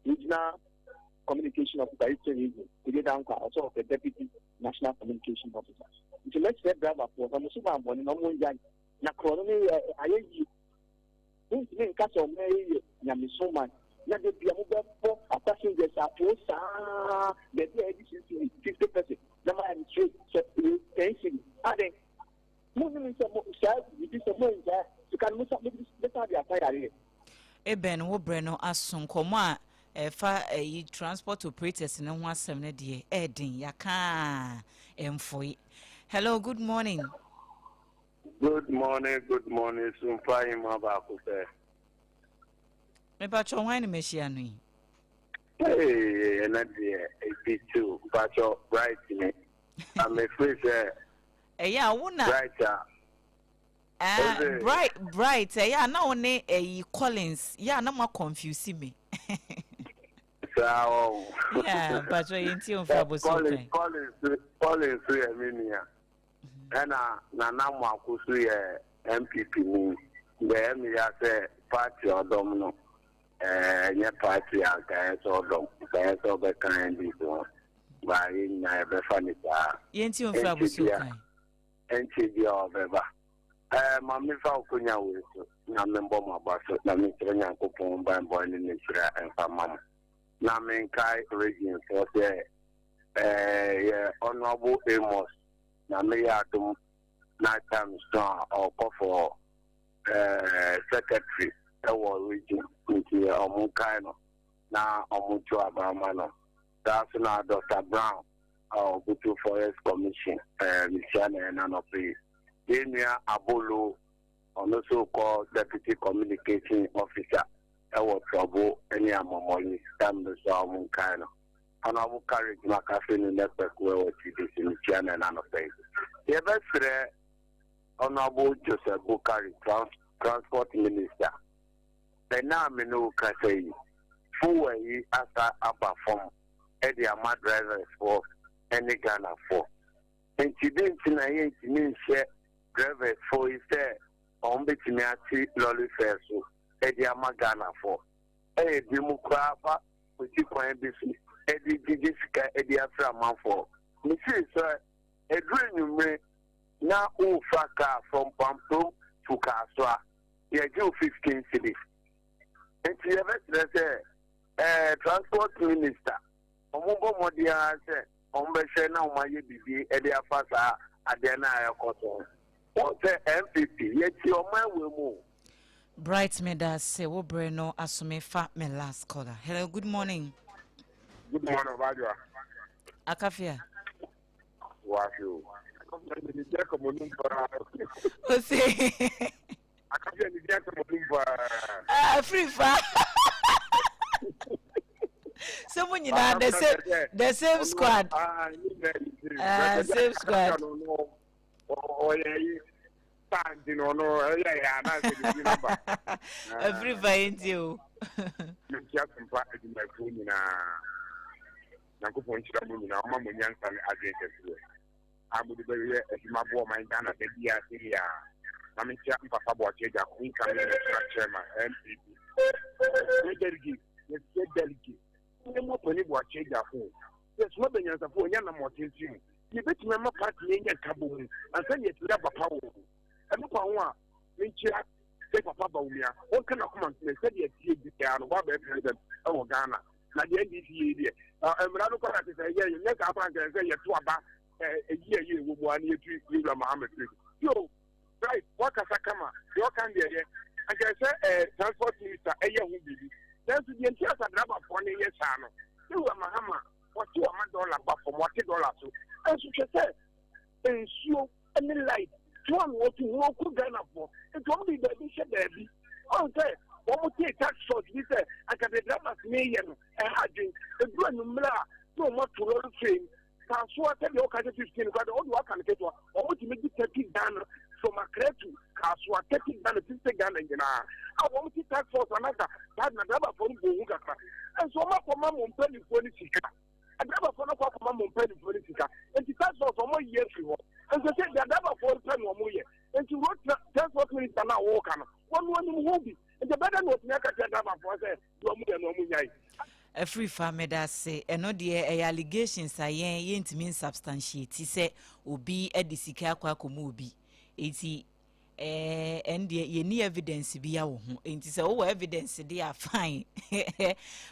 Regional Communication Officer Eastern Region, Kojo Dankwa, ɔsɛ ɔpɛ Deputy National Communication Officer. Nti mɛsrɛ driverfoɔ na ɔmo so ban bɔne na ɔmo ngyae na korɔ no ne ayɛ yie. Wontumi nka sɛ ɔmo yɛ nyamesom man na da bia mobɛbɔ passengers apoo saa baabi a yɛde cedi 50 pesewas na mayɛ no straight sɛ 10 cedi adɛn? Monnim sɛ mo saa biribi sɛ moangyae sika no mosa mobɛsan de asa yareɛ. Eben wo brɛ no aso nkɔmɔ a ɛfa ɛyi transport operators no ho asɛm no deɛ ɛɛden yaka a ɛnfoe. Hello good morning. Good morning, good morning, Sumfa Hima baako pɛ. Mepakyɛ hwan na mahyia no yi? Hey, ɛnɛ deɛ ebi tu mpakyɛ Bright ni. Na mefiri sɛ Ɛyɛ a wo na Bright a. Ah, Bright, Bright, ɛyɛ a na wo ne ɛyi Collins, yɛ a na mo confuse me. Saa wɔn. Yeah, mpatsɔ yɛn ti nfa aboso kan. Collins, Collins so yɛ me nua. Ɛna Nana Moako so yɛ NPP ni. Bɛyɛ me ya sɛ party ɔdɔm no. Ɛnyɛ party a nka ɛyɛ sɛ ɔdɔm, nka ɛyɛ sɛ ɔbɛka NDC ho. Ba yɛn nyinaa yɛbɛfa ne saa. Yɛn ti nfa aboso kan. Ɛnkyɛ biara ɔbɛba. Ɛɛ, ma memfa akonya wei so na membɔ mo aba so na mesrɛ Nyankopɔn banbɔ ne ne nhyira mfa mma mo. Na menkae regionfoɔ sɛ ɛɛ yɛ Honourable Amos na meyɛ adom na time so a ɔkɔ for ɛɛ secretary ɛwɔ region nti ɔmo nkae no na ɔmo nto aba mma no. Saa nso na Doctor Brown a ɔkoto Forest Commission eh, mehyia no ɛna anɔpa yi. Yɛn nua Abolo, ɔno nso kɔ Deputy Communication Officer ɛwɔ Trɔbo ne Amɔmɔyi, tam no so a wɔn nkae no. Honorable Courage Makase no nɛ Kpɛko ɛwɔ TDC, mehyia no ɛna anɔpa yi. Yɛbɛsrɛ Honorable Joseph Bukari, Trans Transport Minister, ɛna a me ne wo kasa yi, fuel yi asa aba fam. de ama drivers foɔ ne Ghana foɔ. Nti dɛn nti na yɛntumi nhyɛ drivers foɔ yi sɛ wɔn bɛtumi ate lorry fare so de ama Ghana foɔ? Ɛyɛ bi mu koraa fa kwati kwan bi so de gyegye sika de afiri amanfoɔ. Mesee sɛ ɛduru anwummere na worefa car from Pamprom to Kasoa, yɛgye wo 15 cedis. Nti yɛbɛsrɛ sɛ Ɛɛ transport minister, wɔn bɔ mmɔden ara sɛ wɔn bɛhwɛ na wɔn ayɛ biribi de afa saa adeɛ no a ɛrekɔ so ho. Wɔn sɛ NPP, yɛte ɔman wei mu o. Bright medase wo brɛ no aso me fa me last caller hello good morning. Good morning Ɔbadwoa. Akafia. Wahwe o. Akafia ne di aka mo num paa. Ose. Akafia ne di aka mo num paa. Ah, free fa. Sɛ mo nyinaa the same the same squad. Ah, ah same squad. Ɔyɛ yi saa nti no ɔno ɛyɛ yɛ anaasɛ ne ti naba. Afiri fa yɛ nti o. Mekyia sompa adwumayɛfoɔ nyinaa. Nyankopɔn nhyira mo nyinaa, ɔma mo nyansa ne adwene kɛseɛ a mode bɛyɛ adwuma aboa ɔman Ghana da biara sɛdeɛ a. Ma menkyia Mpapa Boakye Agyarko, incoming National Chairman, NPP. Yɛsrɛ delegate, yɛsrɛ delegate, yɛmmɔ Panin Boakye Agyarko o. Yɛsoma banyansafoɔ, ɔnyɛ anammɔn tenten o. Yɛbɛtumi ama party no anya nkabom ansa na yɛatumi aba power o. Ɛno kwa ho a, menkyia sɛ Papa Bawumia, ɔnka n'akoma nto yɛn sɛdeɛ ɛteɛ biara no, wabɛyɛ president wɔ Ghana. Na deɛ NDC yɛ yi deɛ, mmara no koraa te sɛ ɛyɛ yɛ, nyɛ saa koraa nka ɛsɛ yɛto aba ɛyi ɛyɛ ɛwɔ mu a na yɛtu yɛwura Mahama firi so. Yo, right, wakasa kama, deɛ ɔka deɛ ɛyɛ. Anka ɛsɛ transport minister ɛyɛ ho biribi. Nanso deɛ nti asadrabafoɔ no yɛ saa no, yɛwura Mahama wɔte wɔma dɔla ba fam, wɔate dɔla so. Nanso hwɛ sɛ nsuo ne light to a na wɔtu ho wɔku Ghanafoɔ nti wɔn de baabi hyɛ baabi ɔn sɛ wɔn tee tax force bi sɛ anka de drivers ne yɛ no ɛha adwen eduru anwummerɛ a. Na wɔn ato lɔre fee mu. Kasoa sɛdeɛ woka sɛ 15 koraa deɛ wode waka no ketewa. Wɔn tumi gye 30 Ghana from Accra to Kasoa, 30 Ghana, 50 Ghana nyinaa. A wɔn te task force anasa saa na driverfoɔ no bɔ hu kakra. Nso wɔn akɔma mo mpanimfoɔ no sika. Driverfoɔ no akɔ akɔma mo mpanimfoɔ no sika. Nti task force wɔn ayi afiri hɔ. Nso sɛ deɛ driverfoɔ no pɛ na wɔn yɛ. Nti road transport minister no a wɔreka no, wɔn anim ho bi. Nti ɛbɛyɛ dɛ na wɔtumi aka kyerɛ driverfoɔ sɛ deɛ wɔn yɛ no wɔn nyae. Afrifa medase, ɛno deɛ ɛyɛ allegations a yɛn yɛntumi nsubstantiate sɛ obi de sika akɔ akɔma obi, enti ɛɛ ɛno deɛ yɛnni evidence bia wɔ ho, enti sɛ wowɔ evidence deɛ a fine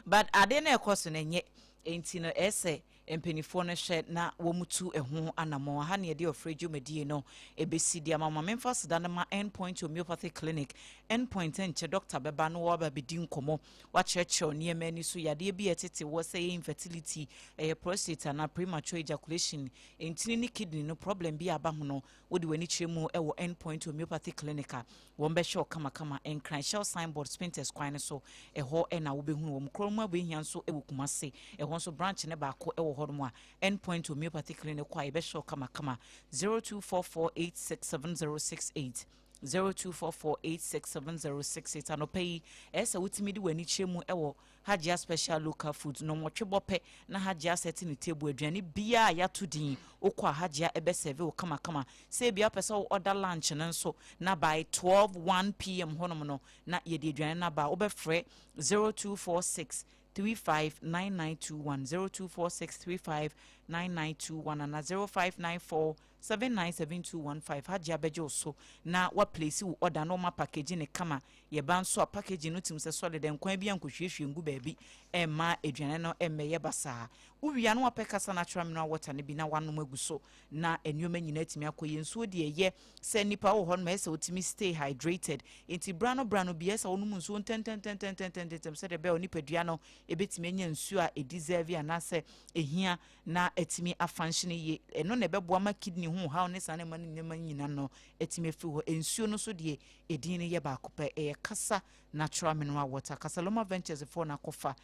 but adeɛ no ɛkɔ so no ɛnyɛ, enti no ɛsɛ Mpaninfoɔ no hwɛ na wɔn tu ɛho anamɔn. Aha na yɛde ɔfrɛ dwumadie no ɛbɛsi de ama mo. Ma memfa aseda no ma End Point Homeopathic Clinic. End Point nkyɛ dɔkta bɛba na waba abɛdi nkɔmmɔ, wakyerɛkyerɛ wo nneɛma ani so, yadeɛ bi a ɛtete woɔ sɛ ɛyɛ infertility, ɛyɛ prostate anaa premature ejaculation, ntini ne kidney no problem bi a aba ho no, wode w'ani kyerɛ mu wɔ End Point Homeopathic Clinic a, Wɔbɛhwɛ wo kamakama. Nkran Shell signboard Spintex kwan no so, ɛhɔ na wobɛhunu wɔn. Kuro mu Aboehia nso wɔ Kumasi, ɛhɔ nso branch no baako wɔ hɔnom a End Point Homeopathy Clinic kɔ a yɛbɛhwɛ wo kamakama. 0244867068 0244867068 Anɔpa yi, ɛyɛ sɛ wotumi de w'ani kyerɛ mu wɔ Hajia Special Local Foods, nnɔnwɔtwe bɔ pɛ na Hajia asɛte ne table, aduane biara a yɛato din, wokɔ a Hajia bɛsɛve wo kamakama. Sɛ ebia wopɛ sɛ wo order lunch no nso na by 12, 1 pm hɔnom no na yɛde aduane no aba a, wobɛfrɛ 0246 35 9921, 0246 35 9921 anaa 0594 797215. Hajia bɛgye wo so na waplesi wo order na wɔma package no kama. Yɛba nso a, packaging no tim sɛ solid, nkwan bi ankohwiehwie ngu baabi mma aduane no mmɛyɛ basaa. Wowie a na wapɛ Kasa Natural Mineral Water no bi na wanom agu so na nneɛma nyinaa atumi akɔ yie. Nsuo deɛ ɛyɛ sɛ nnipa wɔ hɔ nom ɛyɛ sɛ wotumi stay hydrated. Nti bra no bra no bi ɛyɛ sɛ wonom nsuo ntɛntɛntɛntɛntɛntɛm sɛdeɛ ɛbɛyɛ a onipadua no ɛbɛtumi anya nsuo a ɛdeserve anaasɛ ɛhia na atumi afunction yie. Ɛno na ɛbɛboa ma kidney ho haw ne saa nneɛma no nneɛma nyinaa no atumi afiri hɔ. Nsuo no nso deɛ Edin no yɛ baako pɛ, ɛyɛ Kasa Natural Mineral Water. Kasaloma Ventures foɔ na akɔfa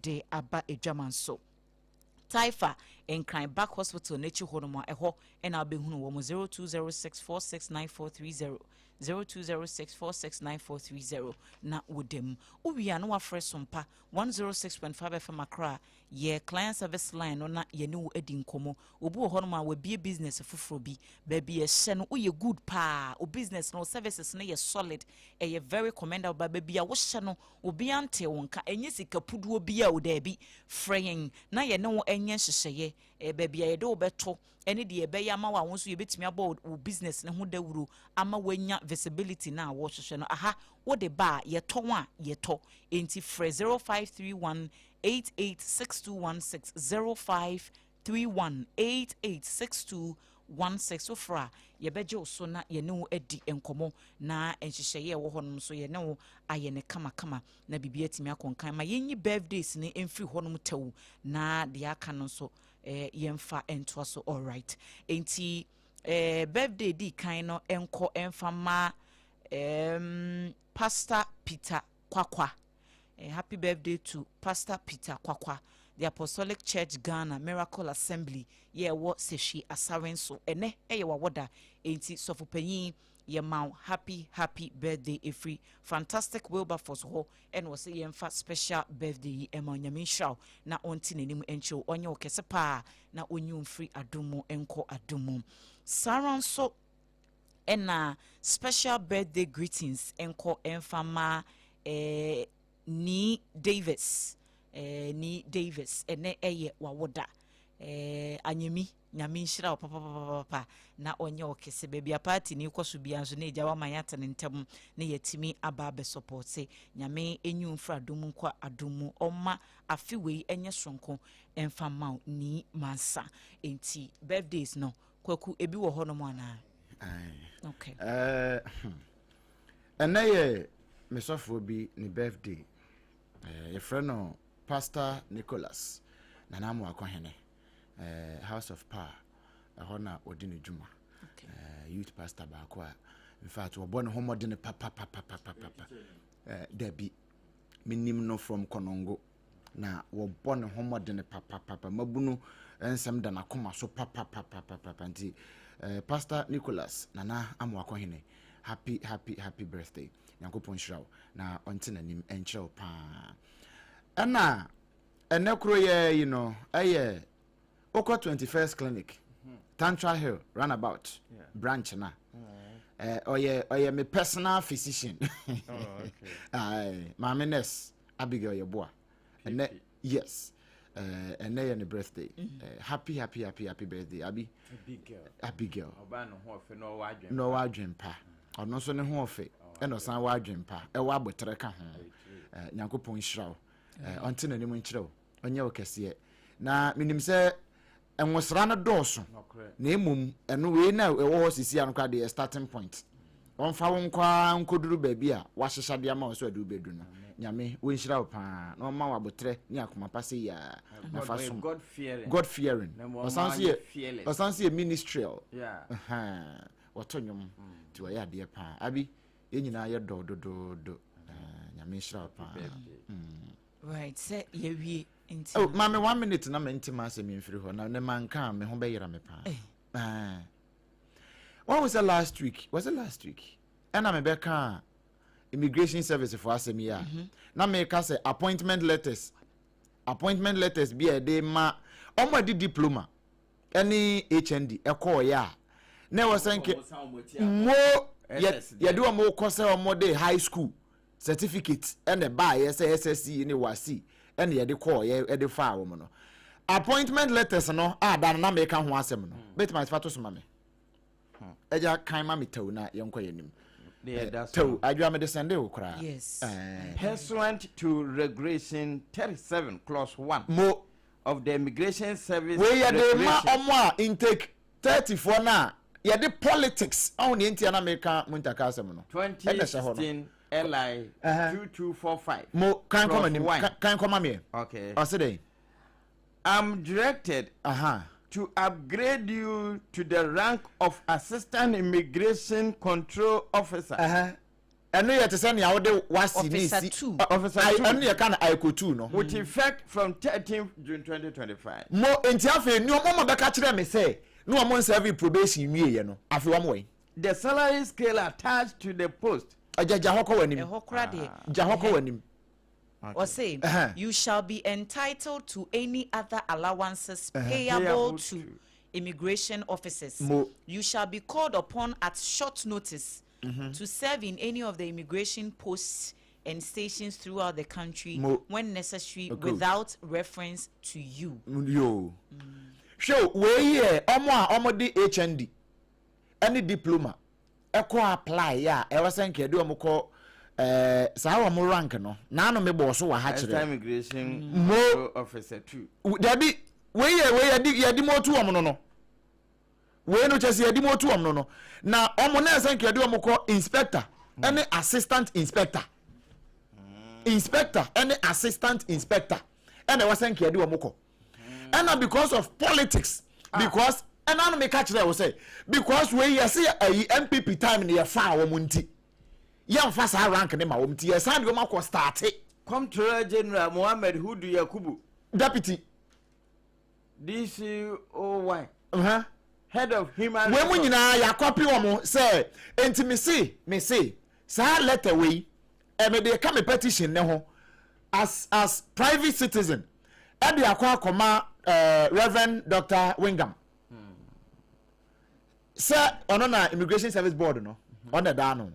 de aba adwaman so. Taifa, Nkran Back Hospital no akyi hɔ nom a, ɛhɔ na wobɛhunu wɔn 0206469430, 0206469430 na woda mu. Wowie a na wafrɛ Sompa 106.5 FM Accra Yɛ client service line no na yɛne wo adi nkɔmmɔ. Obi wɔ hɔnom a wabue business foforɔ bi. Baabi a ɛhyɛ no woyɛ good paa. Wo business no, wo services no yɛ solid. Ɛyɛ very commendable. But baabi a wohyɛ no, obiara ntee wo nka. Ɛnyɛ sika puduo biara o, daabi. Frɛ yɛn na yɛne wo nyɛ nhyehyɛeɛ. Eh, baabi a yɛde wo bɛto ne deɛ yɛbɛyɛ ama wo a wo nso yɛbɛtumi abɔ wo business no ho dawuro ama woanya visibility no a wohwehwɛ no. Aha, wode ba a, yɛtɔn a, yɛtɔ. Enti frɛ 0531 886216 0531 886216 Wofrɛ a, yɛbɛgye wo so na yɛne wo adi nkɔmmɔ na nhyehyɛeɛ a ɛwɔ hɔnom nso yɛne wo ayɛ no kamakama na biribi atumi akɔ nkan. Ma yɛnyi birthdays no mfiri hɔnom tɛw na deɛ aka no nso eh, yɛmfa ntoa so. Alright. Enti eh, birthday di kan no nkɔ mfa ma eh, Pastor Peter Kwakwa. Eh, happy birthday to Pastor Peter Kwakwa, the Apostolic Church Ghana Miracle Assembly, yɛ ɛwɔ Sehwi Asare nso. Ɛnɛ ɛyɛ wawɔda, enti sɔfo panyin yɛ ma wo happy happy birthday ɛfiri Fantastic Wilberforce hɔ ɛna ɔsɛ yɛmfa special birthday yi ɛma Nyame nhyira wo na ɔnte n'anim nkyerɛ wo, ɔnyɛ wo kɛse paa na ɔnyi wo mfiri adom mu nkɔ adom mu. Saa ara nso ɛna special birthday greetings nkɔ ɛmfa ma eh, Nii Davis eh, Nii Davis ɛnɛ ɛyɛ wawoda eh, Anyemi nyame nhyira wo papapapapa na ɔnyɛ wo kɛse baabi a party ni kɔ so bia nso na agya wama yɛate ne ntɛm na yɛatumi aba abɛsɔpɔte nyame enyi wo mfiri adom mu nkɔ adom mu ɔma afe wei ɛnyɛ soronko ɛmfa ma wo Nii Mansa enti birthdays no Kwaku, ebi wɔ hɔnom anaa? Okay. Eh, hmm. Ɛnɛ yɛ me sɔfoɔ bi ne birthday. Eh, yɛfrɛ no Pastor Nicholas Nana Amoakohene, eh, House of Power. Ɛhɔ na ɔdi ne dwuma. Okay. Eh, youth pastor baako a, in fact, wɔbɔ ne ho mmɔden papapapapapa. Eh, dabi, menim no from Konongo. Na wɔbɔ ne ho mmɔdene papapapa. Mabunu nsɛm da n'akoma so papapapapapa. Nti eh, Pastor Nicholas Nana Amoakohene, happy happy happy birthday. Nyankopɔn nhyira wo na ɔnte n'anim nkyerɛ wo paa. Ɛna ɛnɛ koro yɛ yi no ɛyɛ wokɔ 21st clinic Tantra Hill runabout yeah. branch na ɔyɛ mm. ɔyɛ me personal physician. Oh, okay. Maame nurse Abigail Yeboah. Ɛnɛ yes. Ɛnɛ yɛ ne birthday. Mm. Happy happy happy happy birthday Abi. Abigail. Abigail. Ɔbaa ne ho ɔfɛ na ɔwɔ adwen. Na ɔwɔ adwen pa. Ɔno nso ne ho ɔfɛ ɛna ɔsan wɔ adwen pa. Ɛwɔ abotrɛ ka ho. Nyankopɔn nhyira wo. Ɔnte n'anim nkyerɛ wo. Ɔnyɛ wo kɛseɛ. Na menim sɛ nwosra no dɔɔso na mmom ɛno wei na ɛwɔ hɔ sisi ano koraa deɛ starting point. Ɔmfa wo nkɔ ara nkɔduru baabi a wahyehyɛ de ama wo sɛ ɔde wo bɛdu no. Nyame wɔnhyira wo paa na ɔma wo abotrɛ ne akoma pa sɛ yia na fa som. God fearing. God fearing. Ɔsan so yɛ ɔsan so yɛ ministerial. Wɔto nnwom nti wɔyɛ adeɛ paa. Abi yɛn nyinaa yɛ dɔ dodoodo. Nyame nhyira wo paa. Right sɛ yɛwie nti. Oh, maame one minute na mente m'asɛm mfiri hɔ na ne manka a me ho bɛyera me paa. Eh. Wɔn sɛ last week was it last week ɛna mebɛka immigration service fo asɛm yi a mhm. na meka sɛ appointment letters appointment letters bi a yɛde ma wɔn a de diploma ɛne HND ɛkɔɔyɛ a na ɛwɔ sɛ nke mo yɛde wɔn kɔ sɛ wɔn de high school certificate ɛna ɛbaayɛ sɛ SSC ne WASSCE ɛna yɛde kɔɔyɛ ɛde faa wɔn no appointment letters no a da no na meka ho asɛm no hmm. bɛtumi afa to so ma me ɛgya hmm. kan ma me tɛw na yɛnkɔ yɛn anim tɛw adwa mede sɛnde wo koraa yes eh. pursuant to regulation 37 clause 1 mo of the immigration service wei yɛde ma ɔmo a intake 30 foɔ no a yɛde politics ɔho neɛ ntia na meka muntaka asɛm no ɛna hyɛ hɔ no 2016 LI 2245 mo kan kɔma nim kan kɔma meɛ okay ɔse dɛn I'm directed uh -huh. to upgrade you to the rank of Assistant Immigration Control Officer. Ɛno yɛ te sɛ nea wode wasi ne Officer si. two. Officer Ai- two. Ɛno yɛ ka no Aiko two no. With effect from 13 June 2025. Mo nti afei nea wɔn bɛka kyerɛ me sɛ na wɔn nsɛve probation nwieɛ no afei wɔn wɔ yi. The salary scale attached to the post. Agya gya hɔ kɔ w'anim. Ɛhɔ kora deɛ. Gya hɔ kɔ w'anim. Ɔse, Ɛhɛn. you shall be entitled to any other allowances payable Payable to to. immigration officers. Mo. You shall be called upon at short notice to serve in any of the immigration posts and stations throughout the country Mo. when necessary Good. without reference to you. Yoo. Hwɛ o, wei yɛ wɔn a wɔde HND ne diploma ɛkɔ apply a ɛwɔ sɛ nka yɛde wɔn kɔ ɛɛ saa wɔn rank no naano mi bɔɔ so wɔ ha Assistant kyerɛ Immigration Mo. Control Officer 2. Dabi wei yɛ wei yɛde yɛde mo otu wɔn no no wei no kyɛ sɛ yɛde mo otu wɔn no no na wɔn na ɛsɛ nka yɛde wɔn kɔ inspector ɛne assistant inspector inspector ɛne assistant inspector ɛna ɛwɔ sɛ nka yɛde wɔn kɔ ɛna because of politics because ɛna no meka kyerɛ wo sɛ because wei yɛse ayi npp time no yɛfaa wɔn nti yɛmfa saa rank ne ma wɔn nti yɛsan de wɔn akɔ starte Comptroller General Mohammed Hudu Yakubu. Deputy. DCOY. Uh-huh. Head of Human Wei mu nyinaa yɛakɔpe wɔn sɛ nti mese mese saa letter wei mede ka me petition ne ho as as private citizen ɛde akɔ akɔma uh, Reverend Dr. Wingam sɛ ɔno na Immigration Service Board no ɔna ɛda ano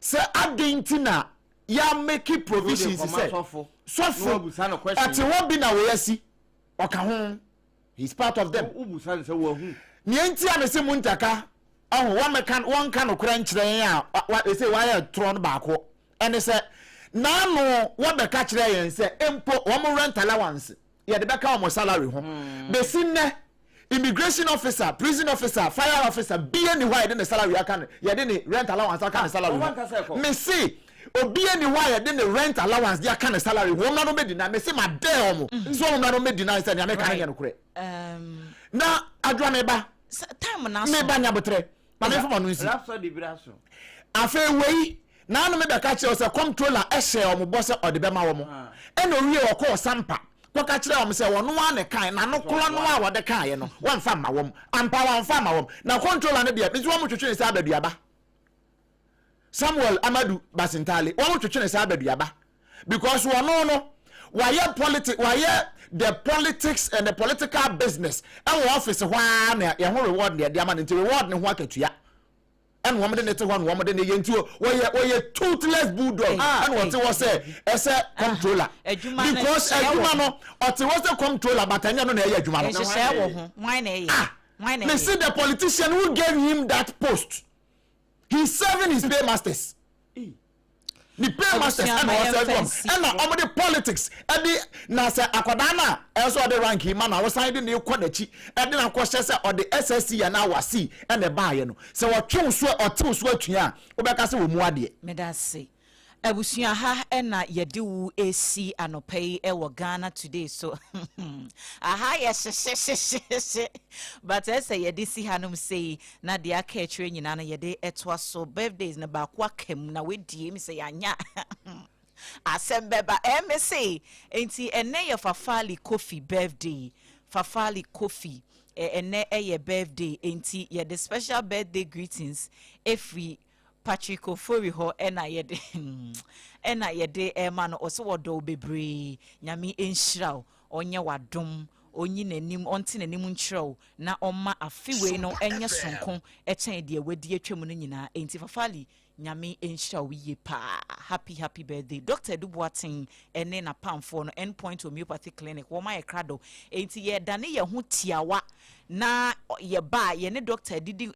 sɛ adɛn nti na yɛameki provisions sɛ sɔfo ɔte hɔ bi na wei asi ɔka ho he is part of them nea nti a mese mu ntaka ɔho wɔmɛka wɔnka nokorɛ nkyerɛ yɛn a ɛsɛ wɔayɛ torɔ no baako ɛne sɛ n'ano wɔbɛka kyerɛ yɛn sɛ mpo wɔn rent allowance yɛde bɛka wɔn salary ho hmm. bɛsi nnɛ immigration officer prison officer fire officer bie ni hɔ a yɛde ne salary aka ne yɛde ne rent allowance aka ne salary ho mese obie ni hɔ a yɛde ne rent allowance de aka ne salary ho wɔn na no bɛ deny mese ma dɛ wɔn mm. nso wɔn na no bɛ deny sɛ nea meka ne yɛ nokorɛ um, na adwa me ba me ba nyabotrɛ ma me fama no nsi afei wei. Naano me bɛka kyerɛ wo sɛ comptroller hyɛɛ wɔn bɔ sɛ ɔde bɛma wɔn. Ɛna owie ɔkɔɔ Sampa kɔka kyerɛɛ wɔn sɛ ɔno ara na ɛkae, n'ano korɔ no a ɔde kaeɛ no, wɔmfa mma wɔn. Ampa wɔamfa amma wɔn. Na comptroller no deɛ, me nso wɔn twetwe ne saa abaduaba. Samuel Amadu Basintale, wɔn twetwe ne saa abaduaba. Because ɔno no, wayɛ politi wayɛ the politics and the political business ɛwɔ office hɔ ara na yɛn ho reward na yɛde ama no nti reward ne ho akatua. Ɛna wɔn de ne te hɔ na wɔn de ne yɛ nti wɔyɛ wɔyɛ toothless bulldog ɛna ɔte hɔ sɛ ɛsɛ comptroller because adwuma no ɔte hɔ sɛ comptroller but ɛnyɛ no na ɛyɛ adwuma no. Nhyehyɛ wɔ ho hwan na ɛyɛ ah hwan na me see ɛyɛ. The politician who gave him that post, he is serving his paymasters. Ne paymasters Abusua ɛna ma ɔsɛ yɛmfa wɔn nsi ɛna hɔ. wɔn de politics ɛde na sɛ akwadaa no a ɛsɛ ɔde rank yi ma na ɔsan de ne kɔ n'akyi ɛde na akɔhyɛ sɛ ɔde SSC anaa WASSCE ɛna ɛbaayɛ no sɛ ɔtwe so ɔtew so atua a wobɛka sɛ wɔn mu adeɛ. Meda ase. Abusua ha na yɛde wo resi anɔpa yi wɔ Ghana Today so. Aha yɛ hyehyehyehye but ɛsɛ yɛde si hanom sei na deɛ aka akyire nyinaa no yɛde toa so. Birthdays no baako aka mu na wadie mi sɛ yɛanya asɛm bɛba. Ɛme se nti ɛnɛ yɛ Fafali Kofi birthday. Fafali Kofi ɛnɛ ɛyɛ birthday nti yɛde special birthday greetings ɛfiri Patrick Ofori hɔ ɛna yɛde ɛna yɛde ɛma no. Ɔsɛ wɔdɔ wo bebree, Nyame nhyira wo, ɔnyɛ w'adom, ɔnyi n'anim, ɔnte n'anim nkyerɛ wo na ɔma afe wei no ɛnyɛ soronko ɛkyɛn deɛ wadi atwa mu no nyinaa. Enti Fafali, Nyame nhyira wo yie paa. Happy happy birthday. Dr. Edu Boateng ɛne n'apamfoɔ no, Endpoint Homeopathy Clinic, wɔn ayɛ krado, enti yɛdane yɛn ho tiawa na yɛba a yɛne doctor didi.